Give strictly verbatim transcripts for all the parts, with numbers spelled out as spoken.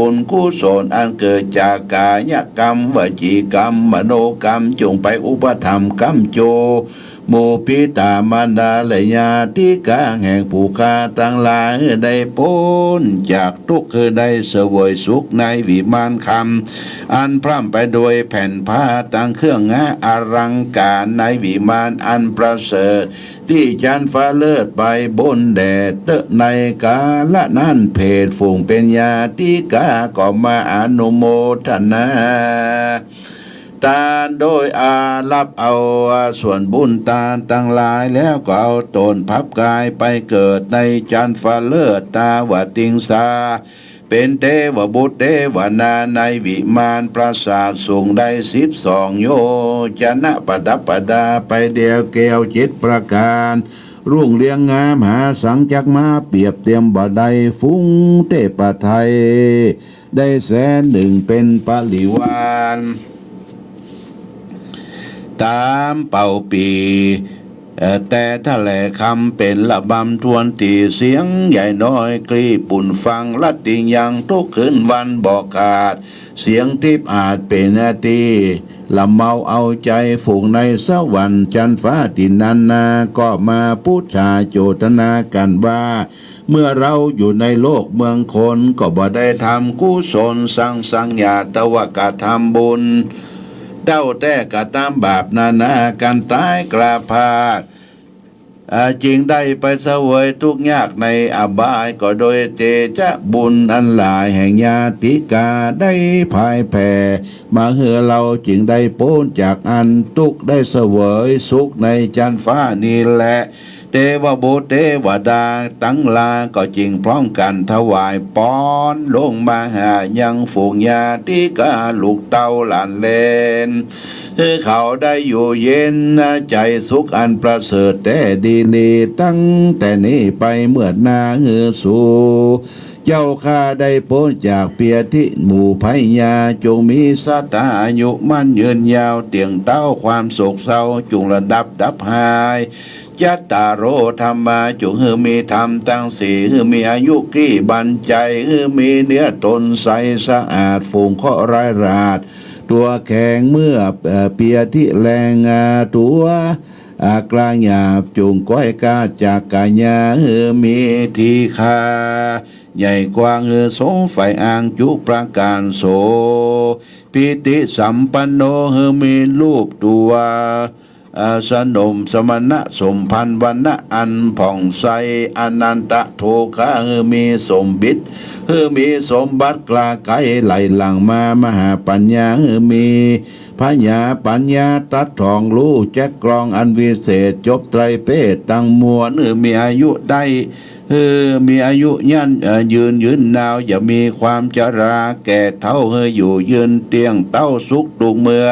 บุญกุศลอันเกิดจากกายกรรม วจีกรรม มโนกรรม จงไปอุปถัมภ์ค้ำจู หมู่ปิตามารดาและญาติกาแห่งผู้ข้าตังหลาย หื้อได้ป๊นจาก ทุกข์ หื้อได้เสวยสุขในวิมานคำ อันพร่ำไปโดยแผ่นผ้าตังเครื่องงาอลังก๋านในวิมานอันประเสริฐ ตี้จั๊นฟ้าเลิศไปบนแดดเต๊อะ ในกาละนั้นเพศฝูงเป๋นญาติกาก็มาอนุโมทนาตานโดยอารับเอาส่วนบุญตานตังหลาย แล้วก็เอาต๋นพับกายไปเกิดในจั๊นฟ้าเลิศตาวติงสา เป๋นเตวบุตรเตวดาในวิมานปราสาทสูงได้สิบสองโยจนะ ประดับประดาไปแดวแก้วเจ็ดประก๋าน รุ่งเรืองงามหาสังจักมาเปรียบเตียมบ่ได้ ฟุ้งเตปะไทยได้แสนหนึ่งเป๋นปริวาร ต๋ามเป่าปี่ เอ่อ แต่ทะแหลคำเป๋นระบำถ้วนตี้ เสียงใหญ่น้อยกรีดปุ้นฟัง ลัดติงยังทุกคืนวันบ่ขาด เสียงทิพย์อาจเป๋นตี้ละเมาเอาใจ๋ ฝูงในสวรรค์จั๊นฟ้าตี้นั้นนา ก็มาปู๋จาโจตนากั๋นว่า เมื่อเฮาอยู่ในโลกเมืองคน ก็บ่ได้ทำกุศลสังสังญาตวกระทำบุญ เต้าแต่กระทำบาปนานา กั๋นต๋ายกล้าพลาด อ่า จึงได้ไปเสวยทุกข์ยากในอบาย ก็โดยเตจะบุญอันหลายแห่งญาติกาได้ผายแผ่มาหื้อเฮา จึงได้ป๊นจากอันทุกข์ ได้เสวยสุขในจั๊นฟ้านี้แล เตวบุตรเตวดาตังหลายก็จึงพร้อมกั๋นถวายปอนลงมาหายังฝูงญาติกาลูกเต้าหลานเหลน หื้อเขาได้อยู่เย็นใจ๋สุขอันประเสริฐแต๊ดีหลี ตั้งแต่นี้ไปเมิดหน้า หื้อสูเจ้าข้าได้ป๊นจากเปียธิหมู่ภัยยา จงมีสัตตาอายุมั่นยืนยาว เตี้ยงเต๊าความโศกเศร้าจุ่งละดับดับหาย จัตตาโร ธัมมา จุ่งหื้อมีธรรมตังสี่ หื้อมีอายุกี้บันไจ หื้อมีเนื้อตนใสสะอาด ฝูงเคราะห์ร้ายราษฎร์ตั๋วแข็ง เมื่อ เอ่อ เปียธิแรง อ่า ตั๋ว อ่า กล้าหยาบ จุ่งก้อยกล้าจากกายา หื้อมีทีฆาใหญ่กว้าง หื้อสมใฝ่อ้างจุประก๋าน โสภิติสัมปันโน หื้อมีรูปตั๋ว อ่า สนมสมณะสมพันธ์ วรรณะอันผ่องใส อนันตะโภคะ หื้อมีสมบิด หื้อมีสมบัติกล้าใกล้ไหลหลังมา มหาปัญญา หื้อมีผญาปัญญาตรัสถ่องฮู้แจ๊กกลองอันวิเศษ จบไตรเพศตังมวล หื้อมีอายุได้ หื้อมีอายุยั่น เอ่อ ยืนยืนนาว อย่ามีความจราแก่เฒ่า หื้ออยู่ยืนเตี้ยงเต๊าสุขทุกเมื่อ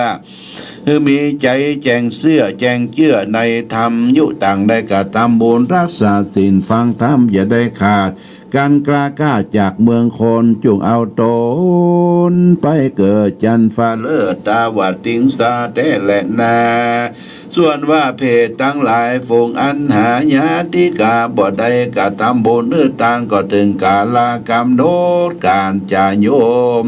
หื้อมีใจ๋แจ้งเจื้อ แจ้งเจื้อในธรรม ยุตังได้กระทำบุญ รักษาศีลฟังธรรมอย่าได้ขาด กั๋นกล้ากล้าจากเมืองคน จุ่งเอาต๋นไปเกิดจั๊นฟ้าเลิศตาวติงสาแต๊แลนา ส่วนว่าเพศตังหลายฝูงอันหาญาติกาบ่ได้กระทำบุญหื้อตาน ก็เถิงกาละก๋ำหนดก๋านจะโยม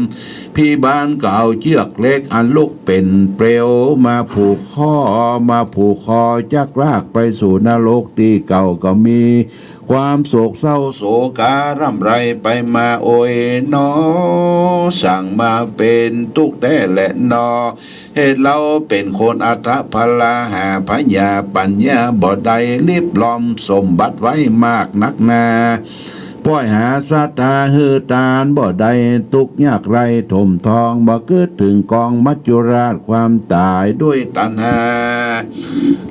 พิบาลก็เอาเจื้อกเหล็กอันลุกเป๋นเปลวมาผูกคอ มาผูกคอจักลากไปสู่นรกตี้เก่า ก็มีความโศกเศร้าโศการ่ำไรไปมา โอยหนอ สั่งมาเป๋นตุ๊กข์แต๊แลหนอ เหตุเฮาเป๋นคนอัฏฐพลา หาผญาปัญญาบ่ได้ ริบรอมสมบัติไว้มากนักหนา ป้อยหาสัตตาหื้อตานบ่ได้ ตุ๊กข์ยากไร้ถมท้อง บ่กึ๊ดเถิงกองมัจจุราชความต๋ายด้วยตัณหา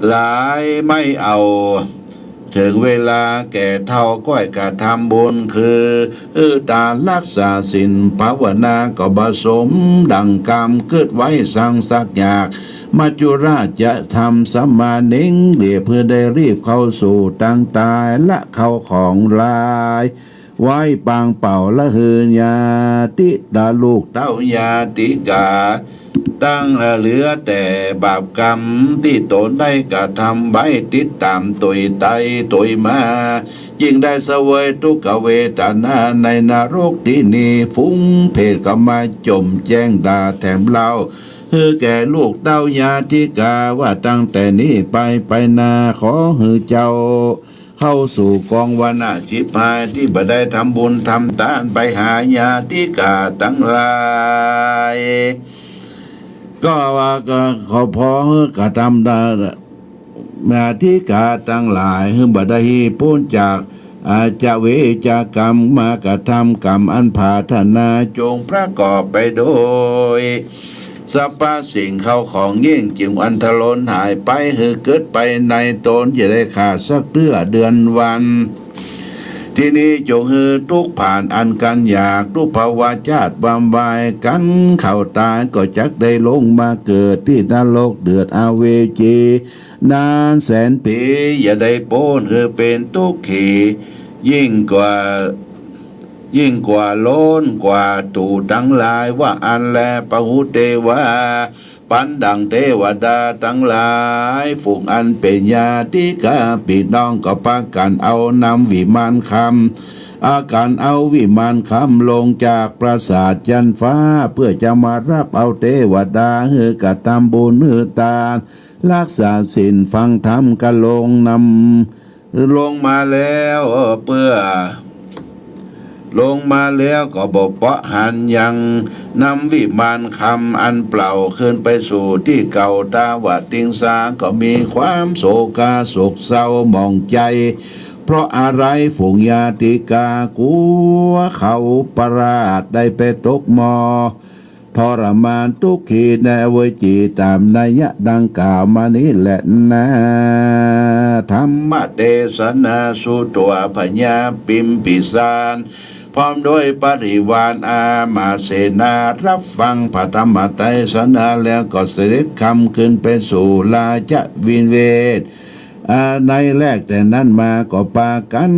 หลายไม่เอา เถิงเวลาแก่เฒ่าก้อยกระทำบุญ คือ หื้อตานรักษาศีลภาวนาก็บ่สมดังกำกึ๊ดไว้สังสักอยาก มัจจุราชจะทำสมาเน่งเหลียบ เพื่อได้รีบเข้าสู่ตังต๋าย ละเข้าของหลาย ไว้ปางเป่าละหื้อญาติตาลูกเต้าญาติกา ตังเหลือแต่บาปกรรมตี้ต๋นได้กระทำไว้ ติดต๋ามตวยไปตวยมา จึงได้เสวยตุ๊กขเวทนาในนรกตี้นี้ ฝูงเปรตก็มาจ่มแจ้งด่าแถมเล่า หื้อแก่ลูกเต้าญาติกาว่า ตั้งแต่นี้ไป ไปหน้าขอหื้อเจ้าเข้าสู่กองวรรณะฉิบหาย ตี้บ่ได้ทำบุญทำตานไปหาญาติกาตังหลาย ก็ว่าก็ขอ ขอหื้อกระทำได้ ญาติกาตังหลาย หื้อบ่ได้ฮี้ป๊นจาก อาชเวชกรรม มากระทำกรรมอันผาถนา จงประกอบไปโดยสรรพสิ่งเข้าของยิ่ง จึงอันทะลนหายไป หื้อเกิดไปในตนอย่าได้ขาดสักเตื้อเดือนวัน ตี้นี้จงหื้อตุ๊กข์ผ่านอันกันอยาก ทุพภวชาติวำวาย กันเข้าต๋ายก็จักได้ลงมาเกิดตี้นรกเดือดอเวจี นานแสนปี๋ อย่าได้ป๊น หื้อเป๋นตุ๊กขี ยิ่งกว่า ยิ่งกว่าโล้นกว่าตั๋วตังหลาย ว่าอั้นแล ปะหุเตวา ปันดังเตวดาตังหลาย ฝูงอันเป๋นญาติกาปี้น้อง ก็ปากั๋นเอานำวิมานคำ อากั๋นเอาวิมานคำลงจากปราสาทจั๊นฟ้า เปื้อจะมาฮับเอาเตวดา หื้อกระทำบุญหื้อตาน ฮักษาศีลฟังธรรม ก็ลงนำ ลงมาแล้ว เปื้อ ลงมาแล้วก็บ่เปาะหันยัง นำวิมานคำอันเปล่าขึ้นไปสู่ตี้เก่า ท้าววัตติงสาก็มีความโศกาโศกเศร้าหมองใจ๋ เพราะอะไร ฝูงญาติกากั๋วเขาประหลาดได้ไปตกหม้อ ทรมานตุ๊กขีในอเวจีต๋ามนัยยะดังกล่าวมานี้แหละนา ธัมมเตสนาสุตวา พญาพิมพิสาร พร้อมด้วยบริวารอามาตย์เสนา ฮับฟังพระธรรมเตสนาแล้ว ก็เสด็จคำขึ้นไปสู่ราชวิเวก อา ในแรกแต่นั้นมาก็ปากั๋น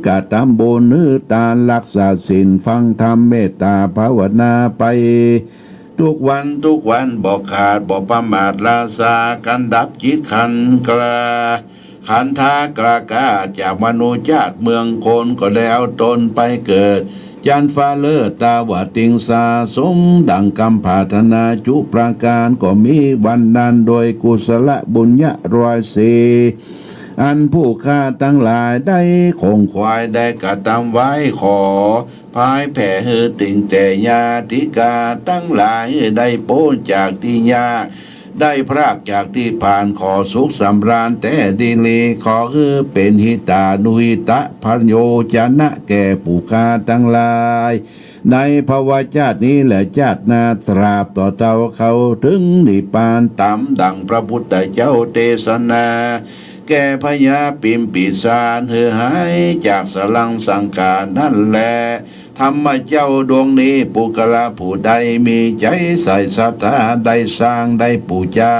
กระทำบุญหื้อตาน ฮักษาศีลฟังธรรม เมตตาภาวนาไป ทุกวันทุกวันบ่ขาดบ่ประมาทลาซา กันดับจิตขันกระ ขันธากระกาจากมนุษย์ชาติเมืองคน ก็ได้เอาตนไปเกิดจั๊นฟ้าเลิศ ท้าววัตติงสา สมดังกำผาถนาจุประก๋าน ก็มีวันนั้นโดยกุศลบุญญะร้อยสี่ อันผู้ข้าตังหลายได้ขงขวายได้กระทำไว้ ขอผายแผ่หื้อเถิงแต่ญาติกาตังหลาย หื้อได้ป๊นจากตี้ยาก ได้พรากจากตี้พ่าน ขอสุขสำราญแต๊ดีหลี ขอหื้อเป๋นหิตานุหิตะประโยชนะแก่ผู้ข้าตังหลาย ในภวชาตินี้และชาติหน้า ตราบต่อเต้าเข้าเถิงนิพพาน ต๋ามดังพระพุทธเจ้าเตสนา แก่พญาพิมพิสาร หื้อหายจากสรังสังขารนั้นแล ธรรมะเจ้าดวงนี้ ปุคคละผู้ใดมีใจ๋ใส่ศรัทธา ได้สร้างได้ปู๋จา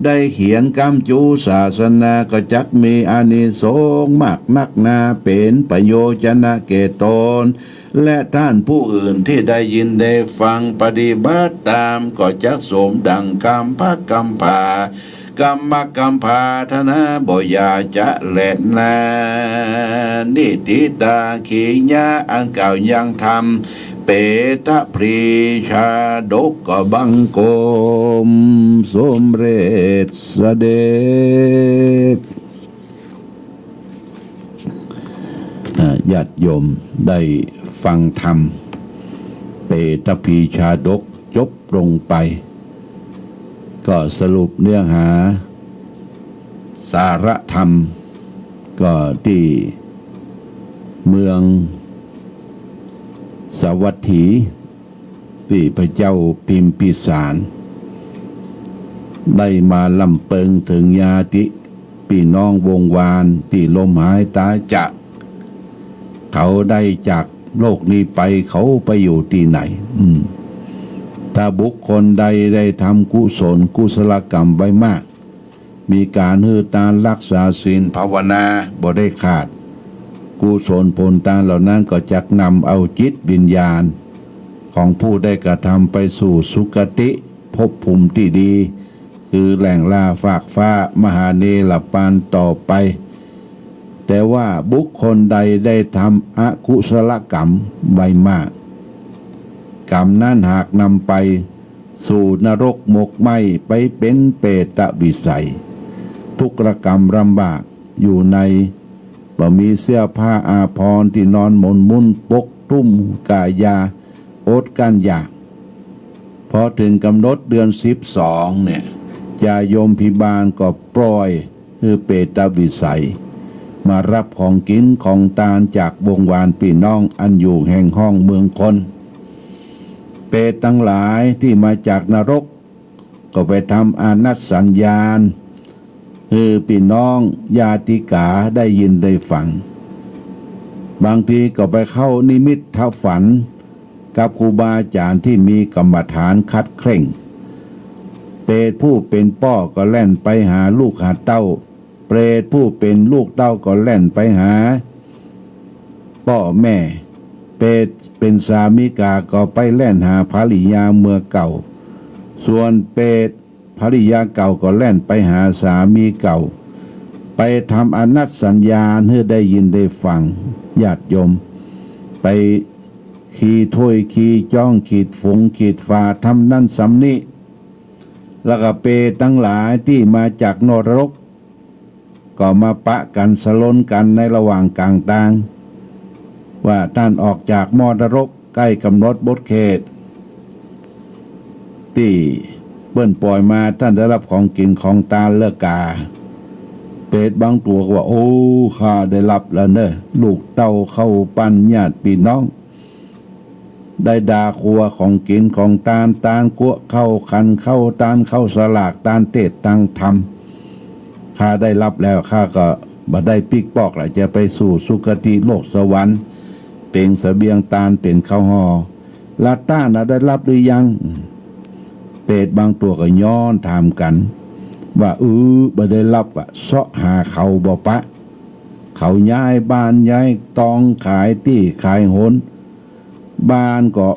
ได้เขียนกำจู๋ศาสนา ก็จักมีอานิสงส์มากนักนา เป๋นประโยชนะแก่ตน และต้านผู้อื่นตี้ได้ยินได้ฟังปฏิบัติต๋าม ก็จักสมดังกำพระกำผา กำมะกำผาถนาบ่อย่าจะแลนา นิฏฐิตาขีญะ อันกล่าวยังธรรม เปตพีชาดก ก็บังคมสมเร็จเสด็จ อ่า ญาติโยมได้ฟังธรรม เปตพีชาดกจบลงไป ก็สรุปเนื้อหาสาระธรรม ก็ตี้เมืองสาวัตถี ตี้พระเจ้าพิมพิสาร ได้มาลำเปิงเถิงญาติปี้น้องวงศ์วานตี้ล้มหายต๋ายจาก เขาได้จากโลกนี้ไป เขาไปอยู่ตี้ไหน อืม ถ้าบุคคลใดได้ทำกุศลกุศลกรรมไว้มาก มีก๋านหื้อตาน ฮักษาศีลภาวนาบ่ได้ขาด กุศลผลตานเหล่านั้นก็จักนำเอาจิตวิญญาณของผู้ได้กระทำไปสู่สุคติภพภูมิตี้ดี คือแหล่งหล้าฟากฟ้า มหาเนรปานต่อไป แต่ว่าบุคคลใดได้ทำอกุศลกรรมไว้มาก กรรมนั้นหากนำไปสู่นรกหมกไหม้ ไปเป็นเปรตวิสัย ทุกข์ระกำลำบาก อยู่ใน บ่มีเสื้อผ้าอาภรณ์ ตี้นอนหมอนมุ้งปกคลุมกายา อดกลั้นอยาก พอเถิงกำหนดเดือนสิบสองเนี่ย จายมพิบาลก็ปล่อยหื้อเปรตวิสัย มาฮับของกิ๋นของตานจากวงวานปี้น้องอันอยู่แห่งห้องเมืองคน เปรตตังหลายตี้มาจากนรก ก็ไปทำอานัตสัญญาณ หื้อปี้น้องญาติกาได้ยินได้ฟัง บางทีก็ไปเข้านิมิตฝันกับครูบาอาจ๋ารย์ตี้มีกรรมฐานขัดเคร่ง เปรตผู้เป๋นป้อก็แล่นไปหาลูกหาเต้า เปรตผู้เป๋นลูกเต้าก็แล่นไปหาป้อแม่ เปรตเป๋นสามิกาก็ไปแล่นหาภริยาเมื่อเก่า ส่วนเปรตภริยาเก่าก็แล่นไปหาสามีเก่า ไปทำอานัตสัญญาณหื้อได้ยินได้ฟัง ญาติโยม ไปขีดถ้วยขีดจ๊องขีดฝงขีดฝา ทำนั้นทำนี้ แล้วก็เปรตตังหลายตี้มาจากนรก ก็มาปะกั๋นสลนกั๋นในระหว่างก๋างตาง ว่าต้านออกจากหม้อนรก ใก้กำหนดบทเขตตี้เปิ้นปล่อยมา ต้านได้ฮับของกิ๋นของตานแล้วกา เปรตบางตั๋วก็ว่า โอ้ ข้าได้ฮับแล้วเน่อ ลูกเต้าเข้าปันญาติปี้น้อง ได้ดาครัวของกิ๋นของตาน ตานกั๊วข้าวขันข้าว ตานข้าวสลาก ตานเตศน์ตานธรรม ข้าได้ฮับแล้ว ข้าก็บ่ได้ปิ๊กปอกละ จะไปสู่สุคติโลกสวรรค์ เป๋นเสบียงตาน เป๋นข้าวห่อ ละต้านน่ะได้ฮับหรือยัง เปรตบางตั๋วก็ย้อนถามกั๋น ว่า อือ บ่ได้ฮับอะ เซาะหาเขาบ่ปะ เขาย้ายบ้านย้ายตอง ขายตี้ขายหน บ้านก็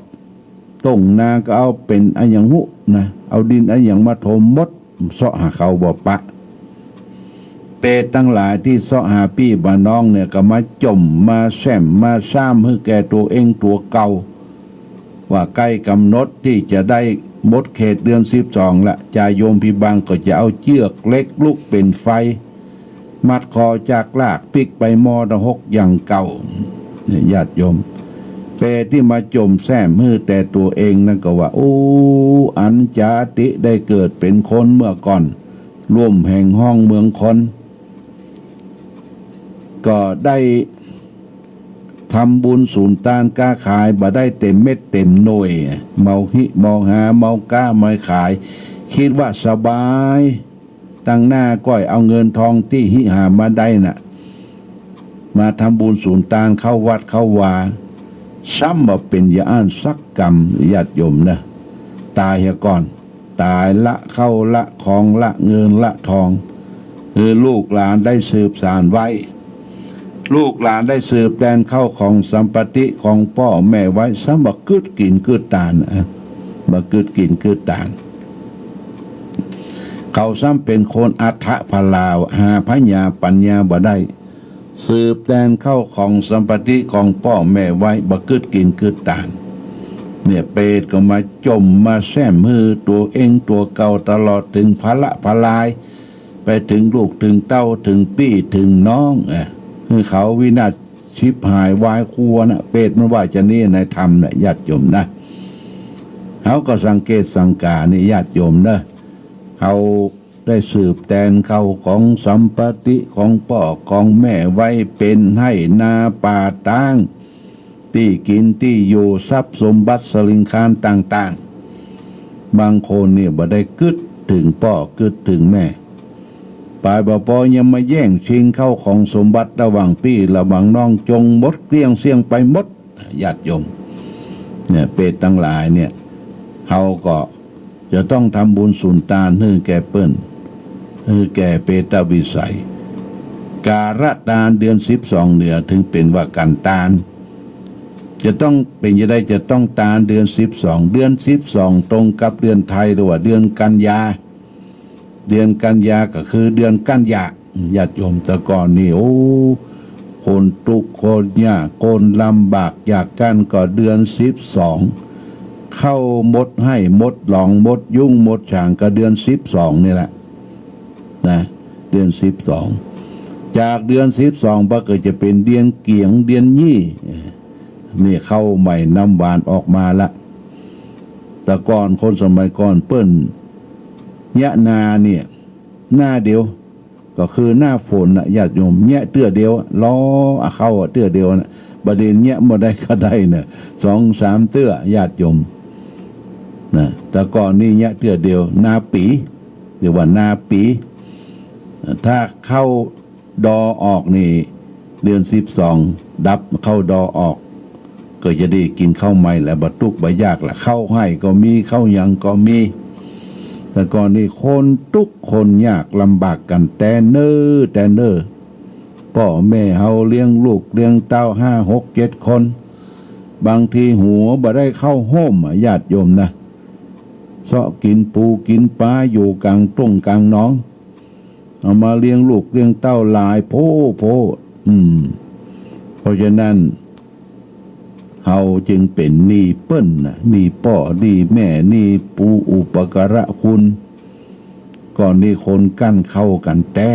ต้งนาก็เอาเป๋นอะหยังฮู้นะ เอาดินอะหยังมาถมหมด เซาะหาเขาบ่ปะ เปรตตังหลายตี้เซาะหาปี้บ่าน้องเนี่ย ก็มาจ่มมาแส้มมาซ้ำหื้อแก่ตั๋วเองตั๋วเก่า ว่าใก้กำหนดตี้จะได้หมดเขตเดือนสิบสองละ จายมพิบาลก็จะเอาเจื้อกเหล็กลุกเป๋นไฟ มัดคอจากลากปิ๊กไปหม้อนรกอย่างเก่า เนี่ยญาติโยม เปรตตี้มาจ่มแส้มหื้อแต่ตั๋วเองนั้นก็ว่า โอ้ อันจาติได้เกิดเป๋นคนเมื่อก่อน ร่วมแห่งห้องเมืองคน ก็ได้ทำบุญสูญตานก๊าขาย บ่ได้เต๋มเม็ดเต๋มหน่วย เมาหิเมาหา เมาก๊าเมาขาย กึ๊ดว่าสบาย ตังหน้าก้อยเอาเงินทองตี้หิหามาได้น่ะ มาทำบุญสูญตานเข้าวัดเข้าวา ซ้ำบ่เป๋นอย่าอั้นสักกำ ญาติโยมเน่อ ต๋ายเหียก่อน ต๋ายละเข้าละของละเงินละทอง หื้อลูกหลานได้สืบสานไว้ ลูกหลานได้สืบแตนเข้าของสัมปัตติของป้อแม่ไว้ ซ้ำบ่กึ๊ดกิ๋นกึ๊ดตาน อะ บ่กึ๊ดกิ๋นกึ๊ดตาน เขาซ้ำเป๋นคนอัฏฐพลา หาผญาปั๋ญญาบ่ได้ สืบแตนเข้าของสัมปัตติของป้อแม่ไว้ บ่กึ๊ดกิ๋นกึ๊ดตาน เนี่ยเปรตก็มาจ่มมาแส้มหื้อตั๋วเองตั๋วเก่า ตลอดเถิงพละพลาย ไปเถิงลูกเถิงเต้า เถิงปี้เถิงน้อง เอ้อ หื้อเขาวินาศฉิบหายวายครัวน่ะ เปรตมันว่าจะนี้ในธรรมน่ะ ญาติโยมนะ เฮาก็สังเกตสังกานี่ ญาติโยมเน่อ เฮาได้สืบแตนเข้าของสัมปัตติของป้อของแม่ไว้ เป๋นไฮ่นาป่าตาง ตี้กิ๋นตี้อยู่ ทรัพย์สมบัติสลิงคารต่างๆ บางคนเนี่ยบ่ได้กึ๊ดเถิงป้อกึ๊ดเถิงแม่ ป๋ายบ่ปอยังมาแย่งชิงเข้าของสมบัติระหว่างปี้ระหว่างน้อง จ๋งหมดเกลี้ยงเสี้ยงไปหมด ญาติโยม เนี่ยเปรตตังหลายเนี่ย เฮาก็จะต้องทำบุญสูญตานหื้อแก่เปิ้น หื้อแก่เปรตวิสัย กาละตานเดือนสิบสองเนี่ยเถิงเป๋นว่ากั๋นตาน จะต้องเป๋นจะได้ จะต้องตานเดือนสิบสอง เดือนสิบสองตรงกับเดือนไทย หรือว่าเดือนกันยา เดือนกันยาก็คือเดือนกั้นอยาก ญาติโยม แต่ก่อนนี่ โอ้ คนตุ๊กข์คนยากคนลำบาก อยากกั๋นก็เดือนสิบสอง เข้าหมดไฮ่หมดหลอง หมดยุ้งหมดฉางก็เดือนสิบสองนี่แหละ นะ เดือนสิบสอง จากเดือนสิบสองไปก็จะเป๋นเดือนเกี๋ยง เดือนยี่ เออ นี่ข้าวใหม่น้ำหวานออกมาละ แต่ก่อนคนสมัยก่อนเปิ้นเยียะนาเนี่ย หน้าเดียว ก็คือหน้าฝนน่ะ ญาติโยม เยียะเตื้อเดียว รอเอาข้าวเตื้อเดียวน่ะ บ่าเดี่ยวเยียะบ่ได้ก็ได้น่ะ สองสามเตื้อ ญาติโยม นะ แต่ก่อนนี่เยียะเตื้อเดียว นาปี๋ เรียกว่านาปี๋ ถ้าข้าวดอออกนี่ เดือนสิบสอง ดับข้าวดอออก ก็จะได้กิ๋นข้าวใหม่แล้ว บ่ตุ๊กข์บ่ยากละ ข้าวไฮ่ก็มี ข้าวหยังก็มี แต่ก่อนนี่คนตุ๊กข์คนยากลำบากกั๋นแต๊เน่อ แต๊เน่อ ป้อแม่เฮาเลี้ยงลูกเลี้ยงเต้าห้าหกเจ็ดคน บางทีหัวบ่ได้เข้าโฮมอะ ญาติโยมนะ เซาะกิ๋นปูกิ๋นป๋าอยู่ก๋างต้งก๋างหนอง เอามาเลี้ยงลูกเลี้ยงเต้าหลายโพ้ โพ้ อืม เพราะฉะนั้น เฮาจึงเป๋นหนี้เปิ้นน่ะ หนี้ป้อ หนี้แม่ หนี้ปูอุปการะคุณ ก่อนนี้คนกั้นข้าวกั๋นแต๊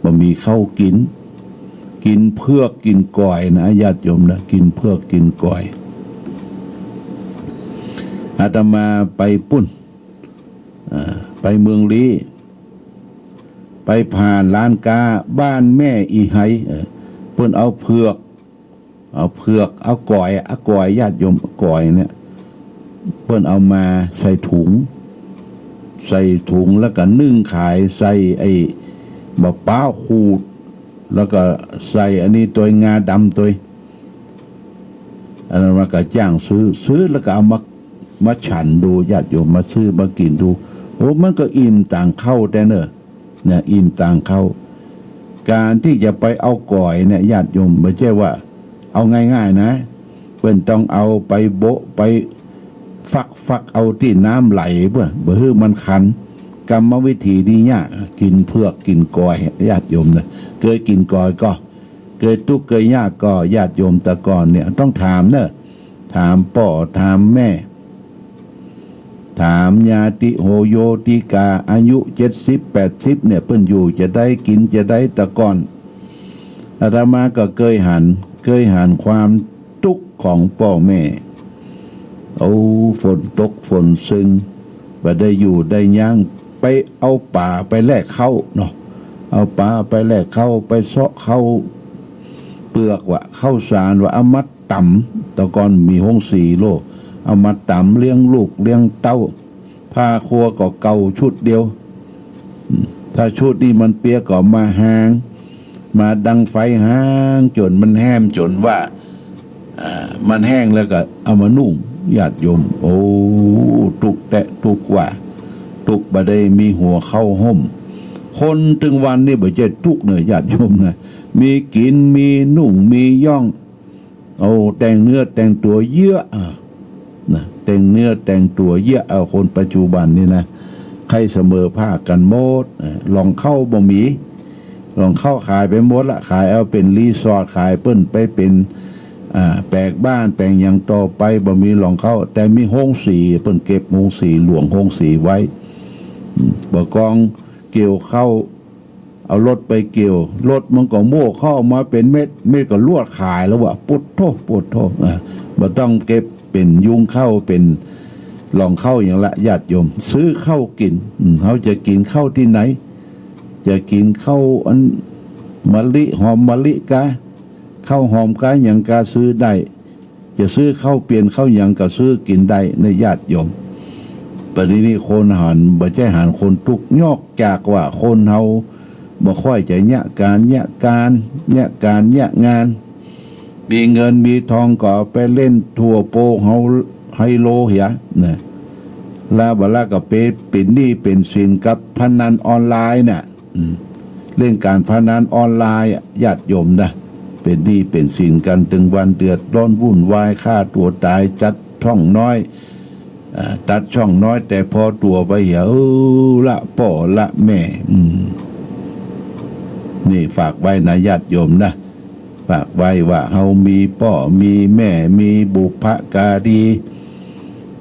บ่มีข้าวกิ๋น กิ๋นเผือกกิ๋นก๋อยนะ ญาติโยมนะ กิ๋นเผือกกิ๋นก๋อย อาตมาไปปุ้น อ่า ไปเมืองลี้ ไปผ่านร้านก๊าบ้านแม่อีไฮ เออ เปิ้นเอาเผือก เอาเผือก เอาก๋อย เอาก๋อย ญาติโยม ก๋อยเนี่ย เปิ้นเอามาใส่ถุง ใส่ถุงแล้วก็นึ่งขาย ใส่ไอ้บ่าป๊าวขูด แล้วก็ใส่อันนี้ตวย งาดำตวย อันนั้นมันก็จ้างซื้อ ซื้อแล้วก็เอามา มาฉันดู ญาติโยม มาซื้อมากิ๋นดู โอ้ มันก็อิ่มตางข้าวแต๊เน่อ เนี่ย อิ่มตางข้าว ก๋านตี้จะไปเอาก๋อยเนี่ย ญาติโยม บ่ใจ้ว่าเอาง่ายๆ นะ เปิ้นต้องเอาไปโบะ ไปฟัก ฟักเอาตี้น้ำไหลเปื้อ บ่หื้อมันคัน กรรมวิธีนี้ยาก กิ๋นเผือกกิ๋นก๋อย ญาติโยมนะ เกยกิ๋นก๋อยก่อ เกยตุ๊กข์เกยยากก่อ ญาติโยม แต่ก่อนเนี่ย ต้องถามเน่อ ถามป้อ ถามแม่ ถามญาติโหโยติกา อายุเจ็ดสิบแปดสิบเนี่ย เปิ้นอยู่จะใดกิ๋นจะใด แต่ก่อน อาตมาก็เกยหัน เกยหันความตุ๊กข์ของป้อแม่ โอ้ ฝนตกฝนเซิง บ่ได้อยู่ได้หยัง ไปเอาป๋าไปแลกข้าวเนาะ เอาป๋าไปแลกข้าว ไปเซาะข้าวเปือกวะ ข้าวสารวะ เอามาต๋ำ แต่ก่อนมีโฮงสีโล เอามาต๋ำเลี้ยงลูกเลี้ยงเต้า ผ้าครัวก็เก่าชุดเดียว อืม ถ้าชุดนี้มันเปียกก็มาฮาง มาดังไฟฮางจ๋นมันแห้ม จ๋นว่า อ่า มันแห้งแล้วก็เอามานุ่ง ญาติโยม โอ้ ตุ๊กข์แต๊ตุ๊กข์ว่า ตุ๊กข์บ่ได้มีหัวเข้าห่ม คนตึงวันนี้บ่ใจ้ตุ๊กข์เน่อ ญาติโยมนะ มีกิ๋น มีนุ่ง มีย่อง เอาแต่งเนื้อแต่งตั๋วเยียะ อ่ะ นะ แต่งเนื้อแต่งตั๋วเยียะ เอาคนปัจจุบันนี่นะ ใค่เสมอภาคกั๋นหมด อ่ะ หล่องเข้าบ่มี หล่องเข้าขายไปหมดละ ขายเอาเป๋นรีสอร์ท ขายเปิ้นไปเป๋น อ่า แป๋งบ้านแป๋งหยังต่อไป บ่มีหล่องเข้า แต่มีโฮงสี เปิ้นเก็บโฮงสี หลวงโฮงสีไว้ อืม บ่ากองเกี่ยวข้าว เอารถไปเกี่ยว รถมันก็โม่ข้าวมาเป๋นเม็ด เม็ดก็ลวกขายแล้ววะ ปุดโธ ปุดโธ อ่ะ บ่ต้องเก็บเป๋นยุงข้าว เป๋นหล่องข้าวหยังละ ญาติโยม ซื้อข้าวกิ๋น อืม เฮาจะกิ๋นข้าวตี้ไหน จะกิ๋นข้าวอันมะลิ หอมมะลิกา ข้าวหอมกาหยังกาซื้อได้ จะซื้อข้าวเปียนข้าวหยังก็ซื้อกิ๋นได้เน่อ ญาติโยม ปัจจุบันนี้คนหัน บ่ใจ้หันคนตุ๊กข์ นอกจากว่าคนเฮาบ่ค่อยจะเยียะก๋าน เยียะก๋าน เยียะก๋าน เยียะงาน มีเงินมีทองก็เอาไปเล่นตั๋วโปเฮา ไฮโลเหีย นะ แล้วบ่าละก็ไปเป๋นหนี้เป๋นสินกับพนันออนไลน์น่ะ อืม เล่นก๋านพนันออนไลน์อะ ญาติโยมนะ เป๋นหนี้เป๋นสินกั๋น ตึงวันเดือดร้อนวุ่นวาย ฆ่าตั๋วต๋าย ตัดช่องน้อย อ่า ตัดช่องน้อยแต่พอตั๋วไปเหีย เออ ละป้อละแม่ อืม นี่ฝากไว้นะ ญาติโยมนะ ฝากไว้ว่าเฮามีป้อมีแม่ มีบุพการี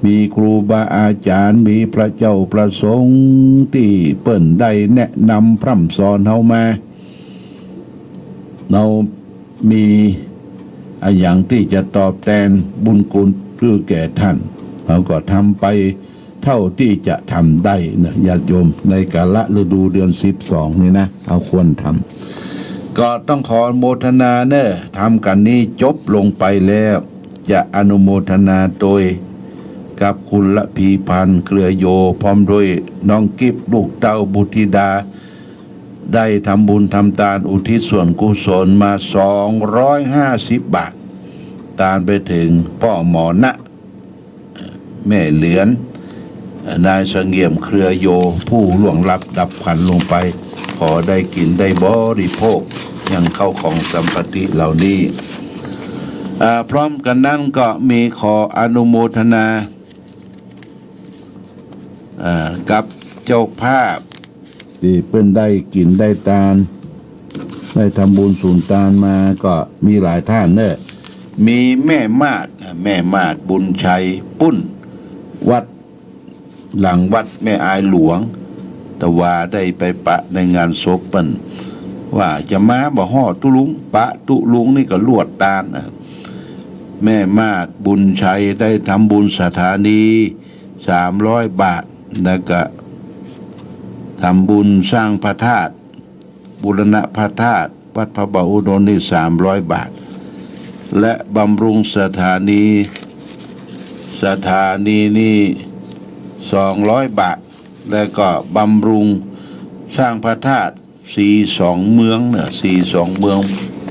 มีครูบาอาจ๋ารย์ มีพระเจ้าพระสงฆ์ตี้เปิ้นได้แนะนำพร่ำสอนเฮามา เฮามีอะหยังตี้จะตอบแตนบุญคุณหื้อแก่ต้าน เฮาก็ทำไปเท่าตี้จะทำได้เนาะ ญาติโยม ในกาละฤดูเดือนสิบสองนี่นะ เฮาควรทำ ก็ต้องขออนุโมทนาเนาะ ทำกั๋นนี้จบลงไปแล้ว จะอนุโมทนาโตยกับคุณระพีพันธ์ เครือโย พร้อมด้วยน้องกิฟต์ ลูกเต้าบุตรธิดา ได้ทำบุญทำตานอุทิศส่วนกุศลมาสองร้อยห้าสิบบาท ตานไปเถิงป้อหมอนะ แม่เหลือน นายเสงี่ยม เครือโย ผู้ล่วงลับดับขันลงไป ขอได้กิ๋นได้บริโภคยังข้าวของสัมปติเหล่านี้ อ่า พร้อมกั๋นนั้นก็มีขออนุโมทนา อ่า กับเจ้าภาพ ตี้เปิ้นได้กิ๋นได้ตาน ได้ทำบุญสุนตานมาก็มีหลายต้านเนาะ มีแม่มาด แม่มาดบุญชัยปุ้น วัดหลังวัดแม่อายหลวง ตะวาได้ไปปะในงานศพเปิ้น ว่าจะมาบ่ฮอดตุ๊ลุง ปะตุ๊ลุงนี่ก็ลวดตาน แม่มาดบุญชัยได้ทำบุญสถานีสามร้อยบาท แล้วก็ทำบุญสร้างพระธาตุ บูรณะพระธาตุวัดพระบาทอุดมนี่สามร้อยบาท และบำรุงสถานี สถานีนี่สองร้อยบาท แล้วก็บำรุงสร้างพระธาตุสีสองเมืองเนาะ สีสองเมือง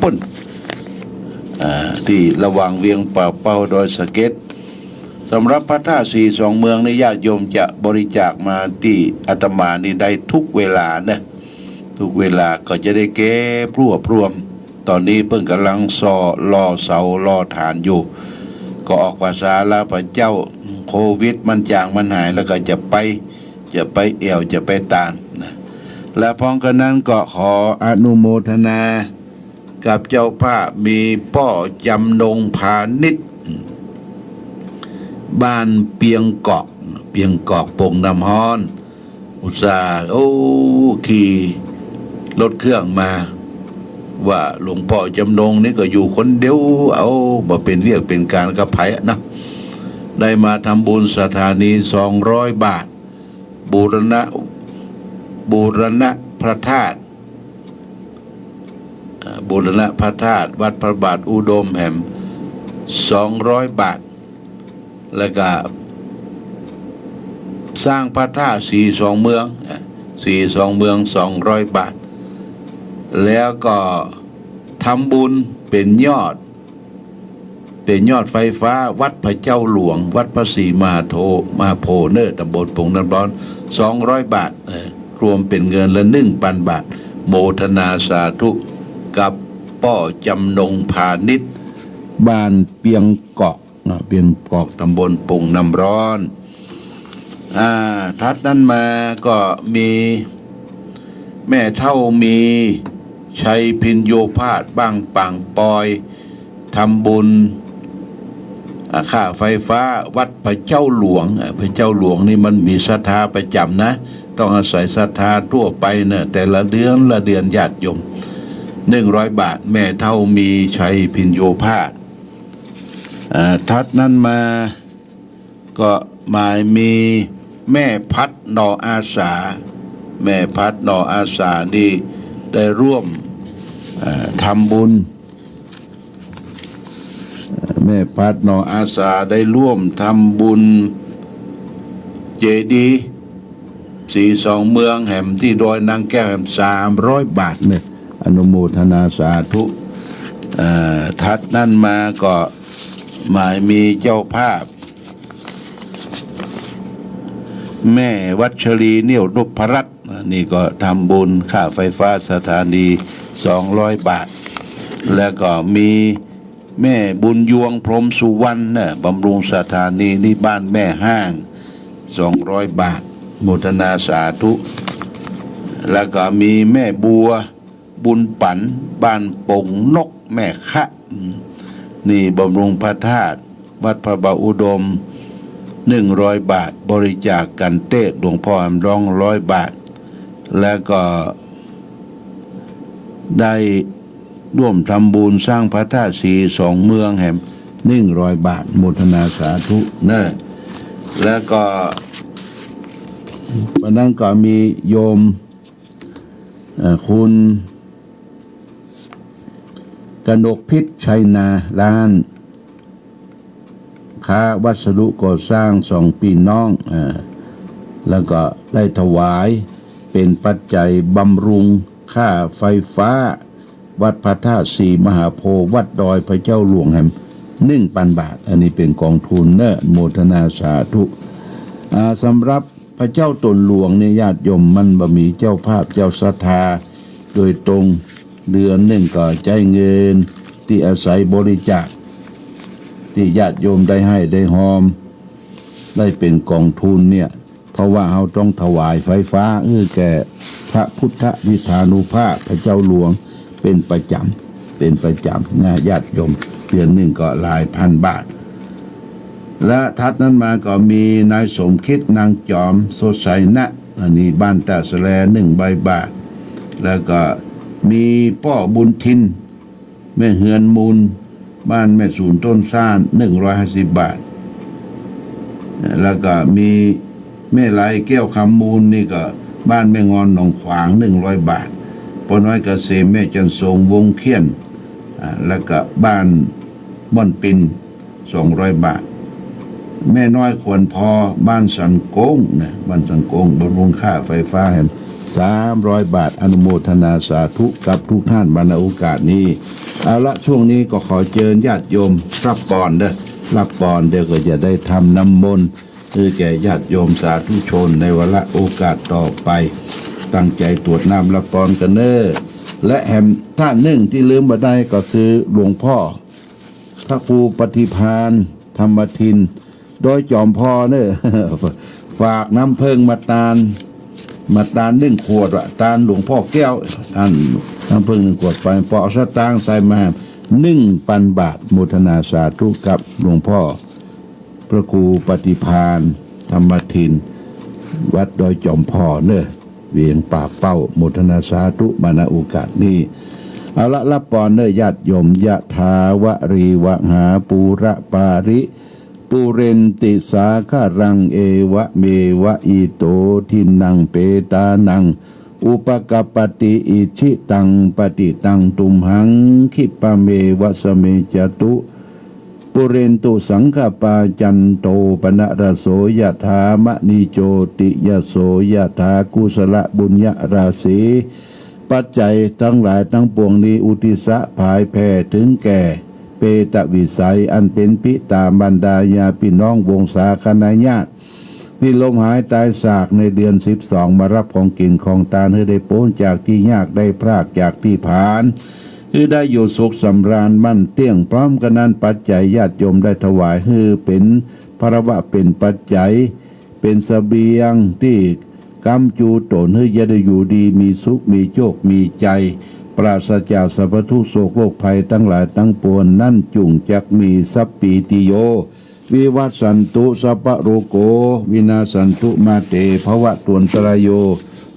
ปุ้น อ่า ตี้ระหว่างเวียงป่าเป้าดอยสะเก็ด สำหรับพระธาตุสีสองเมืองนี่ญาติโยมจะบริจาคมาตี้อาตมานี่ได้ทุกเวลาเนาะ ทุกเวลาก็จะได้เก็บรวบรวม ต๋อนนี้เปิ้นก่ำลังซ่อ ล่อเสาล่อฐานอยู่ ก็ออกภาษาลาวพระเจ้า โควิดมันจ๋างมันหายแล้วก็จะไป จะไปแอ่วจะไปตานนะ และพร้อมกั๋นนั้นก็ขออนุโมทนากับเจ้าภาพ มีป้อจำนงพาณิชย์ บ้านเปียงกอก เปียงกอกโป่งน้ำฮ้อน อุตส่าห์ โอ้ ขี่รถเครื่องมา ว่าหลวงป้อจำนงนี่ก็อยู่คนเดียว เอา บ่เป๋นเวียกเป๋นก๋านกับใผอะนะ ได้มาทำบุญสถานีสองร้อยบาท บูรณะ บูรณะพระธาตุ อ่า บูรณะพระธาตุวัดพระบาทอุดมแหมสองร้อยบาท แล้วก็สร้างพระธาตุสีสองเมือง อ่า สีสองเมืองสองร้อยบาท แล้วก็ทำบุญเป๋นยอด เป๋นยอดไฟฟ้าวัดพระเจ้าหลวง วัดพระศรีมหาโท มหาโพธิ์เนาะ ตำบลโป่งน้ำฮ้อน สองร้อยบาท เออ รวมเป๋นเงินละหนึ่งปันบาท โมทนาสาธุกับป้อจำนงพาณิชย์ บ้านเปียงกอก อ่า เปียงกอก ตำบลโป่งน้ำฮ้อน อ่า ถัดนั้นมาก็มีแม่เฒ่ามี ชัยพิญโญภาส บ้านปางปอย ทำบุญ อ่า ค่าไฟฟ้าวัดพระเจ้าหลวง อ่า พระเจ้าหลวงนี่มันมีศรัทธาประจ๋ำนะ ต้องอาศัยศรัทธาทั่วไปเนาะ แต่ละเดือนละเดือนญาติโยม หนึ่งร้อยบาท แม่เฒ่ามี ชัยพิญโญภาส อ่า ถัดนั้นมาก็หมายมีแม่พัดหน่ออาสา แม่พัดหน่ออาสานี่ได้ร่วม อ่า ทำบุญ แม่พัดหน่ออาสาได้ร่วมทำบุญเจดีย์สีสองเมืองแหมตี้ดอยนางแก้วแหมสามร้อยบาทเนาะ อนุโมทนาสาธุ เอ่อ ถัดนั้นมาก็หมายมีเจ้าภาพ แม่วัชรี เนี่ยนพรัตน์ นี่ก็ทำบุญค่าไฟฟ้าสถานีสองร้อยบาท แล้วก็มีแม่บุญยวง พรหมสุวรรณเนาะ บำรุงสถานีนี่บ้านแม่ห้าง สองร้อยบาท โมทนาสาธุ แล้วก็มีแม่บัว บุญปั๋น บ้านโป่งนก แม่คะ นี่บำรุงพระธาตุวัดพระบาทอุดม หนึ่งร้อยบาท บริจาคกั๋นเต๊อะ หลวงพ่อแหมร้อง ร้อยบาท แล้วก็ได้ร่วมทำบุญสร้างพระธาตุศรีสองเมืองแหม หนึ่งร้อยบาท โมทนาสาธุเนอะ แล้วก็วันนั้นก็มีโยม เอ่อ คุณ กนกพิษ ชัยนา ร้านค้าวัสดุก่อสร้างสองพี่น้อง อ่า แล้วก็ได้ถวายเป๋นปัจจัยบำรุงค่าไฟฟ้า วัดพระธาตุศรีมหาโพธิ์ วัดดอยพระเจ้าหลวงแหม หนึ่งปันบาท อันนี้เป๋นกองทุนเนอะ โมทนาสาธุ อ่า สำหรับ พระเจ้าต๋นหลวงเนี่ย ญาติโยมมันบ่มีเจ้าภาพเจ้าศรัทธาโดยตรง เดือนนึ่งก็ใจ๊เงินตี้อาศัยบริจาค ตี้ญาติโยมได้ให้ได้ฮอม ได้เป๋นกองทุนเนี่ย เพราะว่าเฮาต้องถวายไฟฟ้าหื้อแก่พระพุทธนิทานุภาพพระเจ้าหลวง เป๋นประจ๋ำ เป๋นประจ๋ำนะ ญาติโยม เดือนนึ่งก็หลายพันบาท และถัดนั้นมาก็มีนายสมคิด นางจอม สดใสนะ อันนี้บ้านต้าสะแล หนึ่งร้อยบาท แล้วก็มีป้อบุญถิ่น แม่เฮือนมูล บ้านแม่สูนต้นซ่าน หนึ่งร้อยห้าสิบบาท แล้วก็มีแม่ไหล แก้วคำมูล นี่ก็บ้านแม่งอนหนองขวาง หนึ่งร้อยบาท ป้อน้อยเกษม แม่จันทร์ทรง วงเขี้ยน อ่า แล้วก็บ้านม่อนปิน สองร้อยบาท แม่น้อยขวัญพอ บ้านสันโก้งนะ บ้านสันโก้ง บำรุงค่าไฟฟ้าแหม สามร้อยบาท อนุโมทนาสาธุกับทุกท่านมาในโอกาสนี้ เอาละ ช่วงนี้ก็ขอเจิญญาติโยมฮับปอนเด้อ ฮับปอน เดี๋ยวก็จะได้ทำน้ำมนต์หื้อแก่ญาติโยมสาธุชนในวาระโอกาสต่อไป ตั้งใจ๋ตวดน้ำฮับปอนกั๋นเน้อ และแหมท่านนึ่งตี้ลืมบ่ได้ก็คือหลวงพ่อ พระครูปฏิภาณ ธรรมทิน ดอยจอมพอเน้อ ฝากน้ำเผิ้งมาตาน มาตานนึ่งขวดว่ะ ตานหลวงพ่อแก้ว ตานน้ำเผิ้งนึ่งขวดไป ปอเอาสตางค์ใส่มาแหม หนึ่งปันบาท โมทนาสาธุกับหลวงพ่อ พระครูปฏิภาณ ธรรมทิน วัดดอยจอมพอเน้อ เวียงป่าเป้า โมทนาสาธุมาในโอกาสนี้ เอาละ ฮับปอนเน้อญาติโยม ยะถาวะริวะหาปูระปาริ ปูเรนติสาคะรัง เอวะเมวะอิโต ทินนังเปตานัง อุปะกัปปะติ อิจฉิตังปะติตัง ตุมหังคิปะเมวะสะมิจจตุ ปูเรนตุสังคะปา จันโทปะนะระโส ยะถา มะณิโจติระโส ยะถา กุสละบุญญาราศี ปัจจัยตังหลายตังปวงนี้ อุทิศะผายแผ่เถิงแก่เปตวิสัย อันเป๋นปิตาบรรดาญาติปี้น้องวงศาคณะญาติ ตี้ล้มหายต๋ายสากในเดือนสิบสอง มาฮับของกิ๋นของตาน หื้อได้ป๊นจากตี้ยาก ได้พรากจากตี้ผลาญ หื้อได้อยู่สุขสำราญมั่นเตี้ยง พร้อมกั๋นนั้น ปัจจัยญาติโยมได้ถวาย หื้อเป๋นภาระวะ เป๋นปัจจัย เป๋นเสบียงตี้ ก๊ำจูต๋น หื้อจะได้อยู่ดีมีสุข มีโจค มีชัย ปราศจากสรรพทุกข์โศกโรคภัยตังหลายตังปวง นั้นจุ่งจักมี สัพพีติโย วิวัชชันตุ สัพพะโรโค วินาชชันตุ มาเต ภวัตวันตะราโย